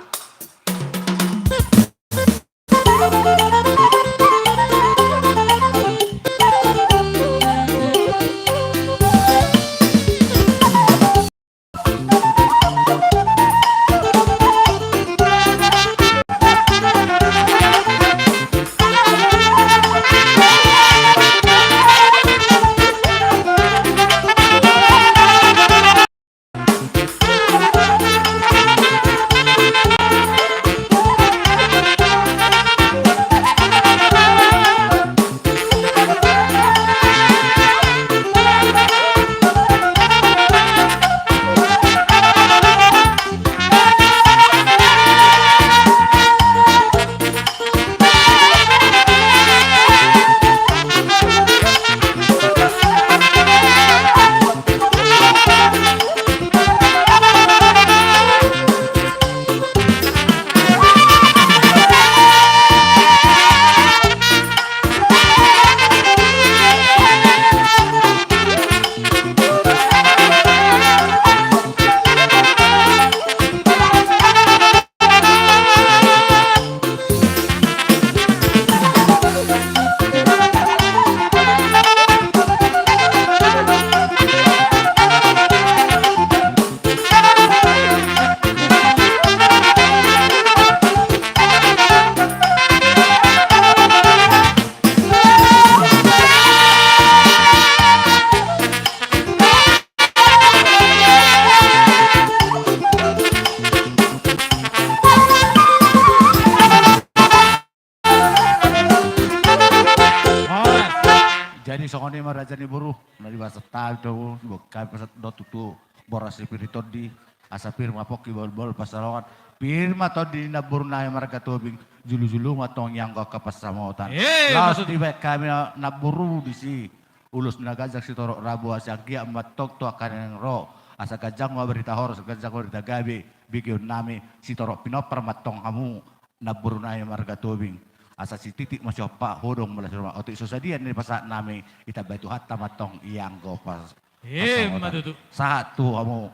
Jadi songon i ma raja ni boru, na di bagasan hami do, diboan hami pasahat do tu boras ni pir ni tondi, asa pir ma pongki bahulbahul pansalongan, pir ma tondi ni namboru nami marga Tobing, jolojolo ma antong ianggo angka pansamotan. Eh, laos maksud dibaen hami namboru disi, ulos na ganjang sitorop rambu, asa anggiat ma antong tu angka na naeng ro, asa ganjang ma barita horas, ganjang ma barita gabe, begeon nami, sitorop pinompar ma antong hamu, namboru nami marga Tobing. Asa sititi ma sihompa, hodong ma las ni roha. Otik so sadia na nipasahat nami, ditambai Tuhanta ma antong ianggo pas-, eh, pansamotan. Ima tutu. Sahat tu hamu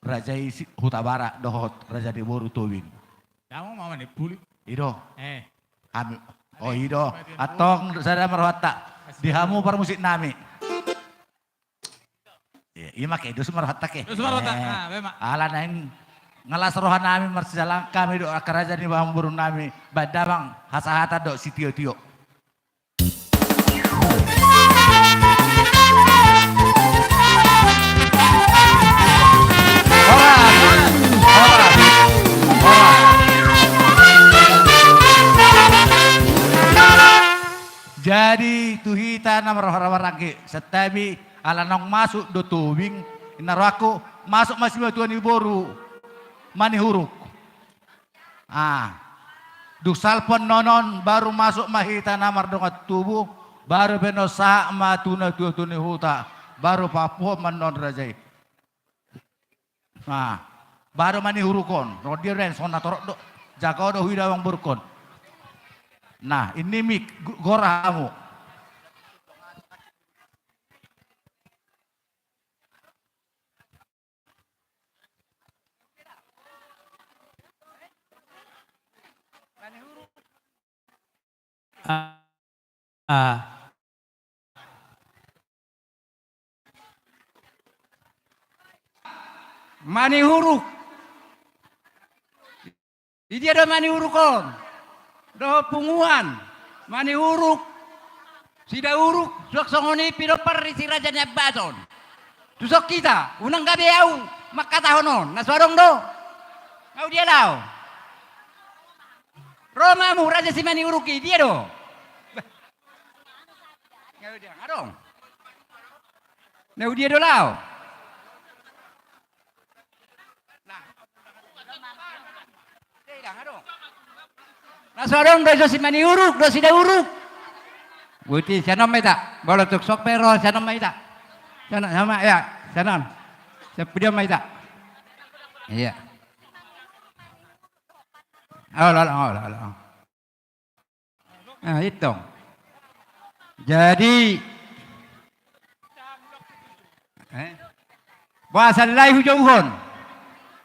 raja i si-, Hutabarat dohot raja ni boru Tobing. Damang ma manipuli. I do. Eh. Hami. Oh, i do. Antong sada ma rohanta. Di hamu parmusik nami. Iya, ima ke, dos ma rohanta ke. Dos ma rohanta. Eh, ah, memang. Ala naeng ngelas roha nami, marsijalang hami dohot angka raja ni boru nami, baen damang hasahatan dohot sitiotio. Horas, horas, horas. Jadi tu hita na marhahamaranggi, santabi, ala naung masuk do Tobing, ninna rohangku, masuk ma simatua ni boru Manihuruk. Ah. Dung salpu annon on, baru masuk ma hita na mardongan tubu, baru pe annon sahat ma tu natuatua ni huta, baru papuhon ma annon raja i. Nah, baru Manihuruk on, ro dia do, songon na torop do. Jago do huida amangborungkon. Nah, ini mik, go-, gora hamu. Ah. Ah. Manihuruk. Di dia do Manihuruk on? Dohot punguan Manihuruk, Sidauruk, suang songon i pinompar ni si Raja Niambaton. Tuson hita, unang gabe au mangkatahon on, na so adong do. Nga dia laho. Ro ma hamu raja Simanihuruk i, dia do? Nga dia, nga adong. Na dia do laho? Na so adong do, so Simanihuruk do, Sidauruk. Boti, sian on ma hita. Molo tung so pe ro, sian on ma hita. Sian on, sian on ma, ya, sian on. Sian pudion ma hita. Iya. Olo, olo, olo, olo. Nah, itu. Jadi, eh, boasa lae hujouhon?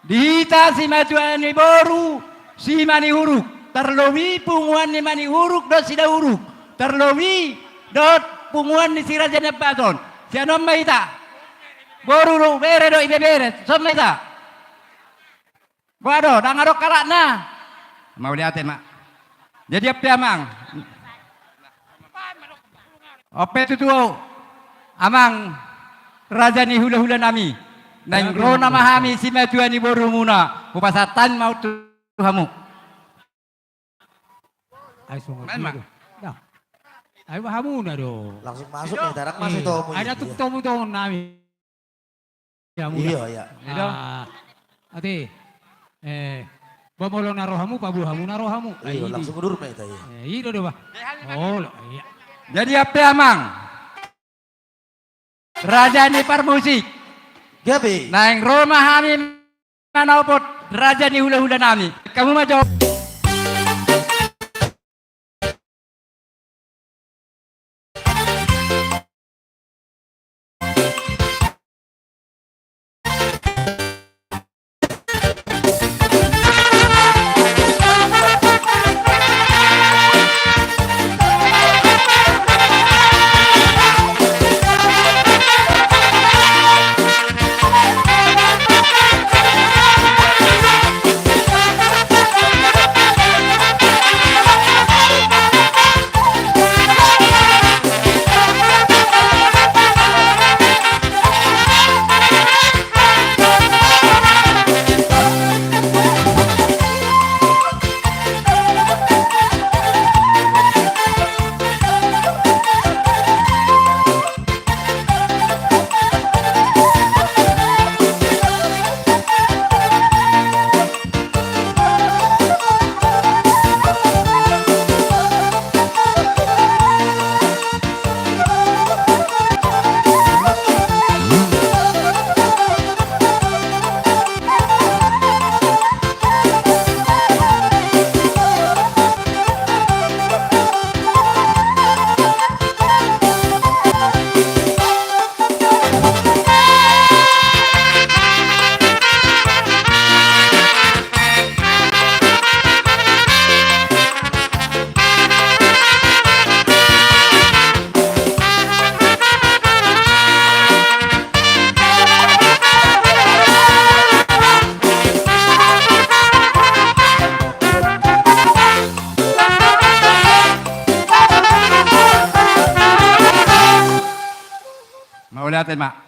Di hita simatua ni boru Simanihuruk, tarlobi punguan ni Manihuruk dohot Sidauruk, tarlobi dohot punguan ni si Raja Niambaton. Sian on ma hita. Boru do, bere do, ibebere. Son ma hita. Boha do, ndang adong halakna. Mauliate ma. Jadi on pe amang. On pe tutu amang raja ni hulahula nami. Naeng ro nama hami simatua ni borumuna. Hupasahat ma tu hamu. Ai songon i do. Nah. Ai hamuna do. Langsung masuk ya, tarang masuk. Ada tu tomu-tomu nami. Iya, mula. Iya, iya. Ate, eh, ba molo na rohamu, paboa hamu na rohamu. Iya, langsung udur ma hita, iya. Eh, i do, do, bah. Olo, iya. Jadi on pe amang. Raja ni parmusik. Gabe. Naeng ro ma hami manopot raja ni hulahula nami. Hamu ma jo. Mauliate ma.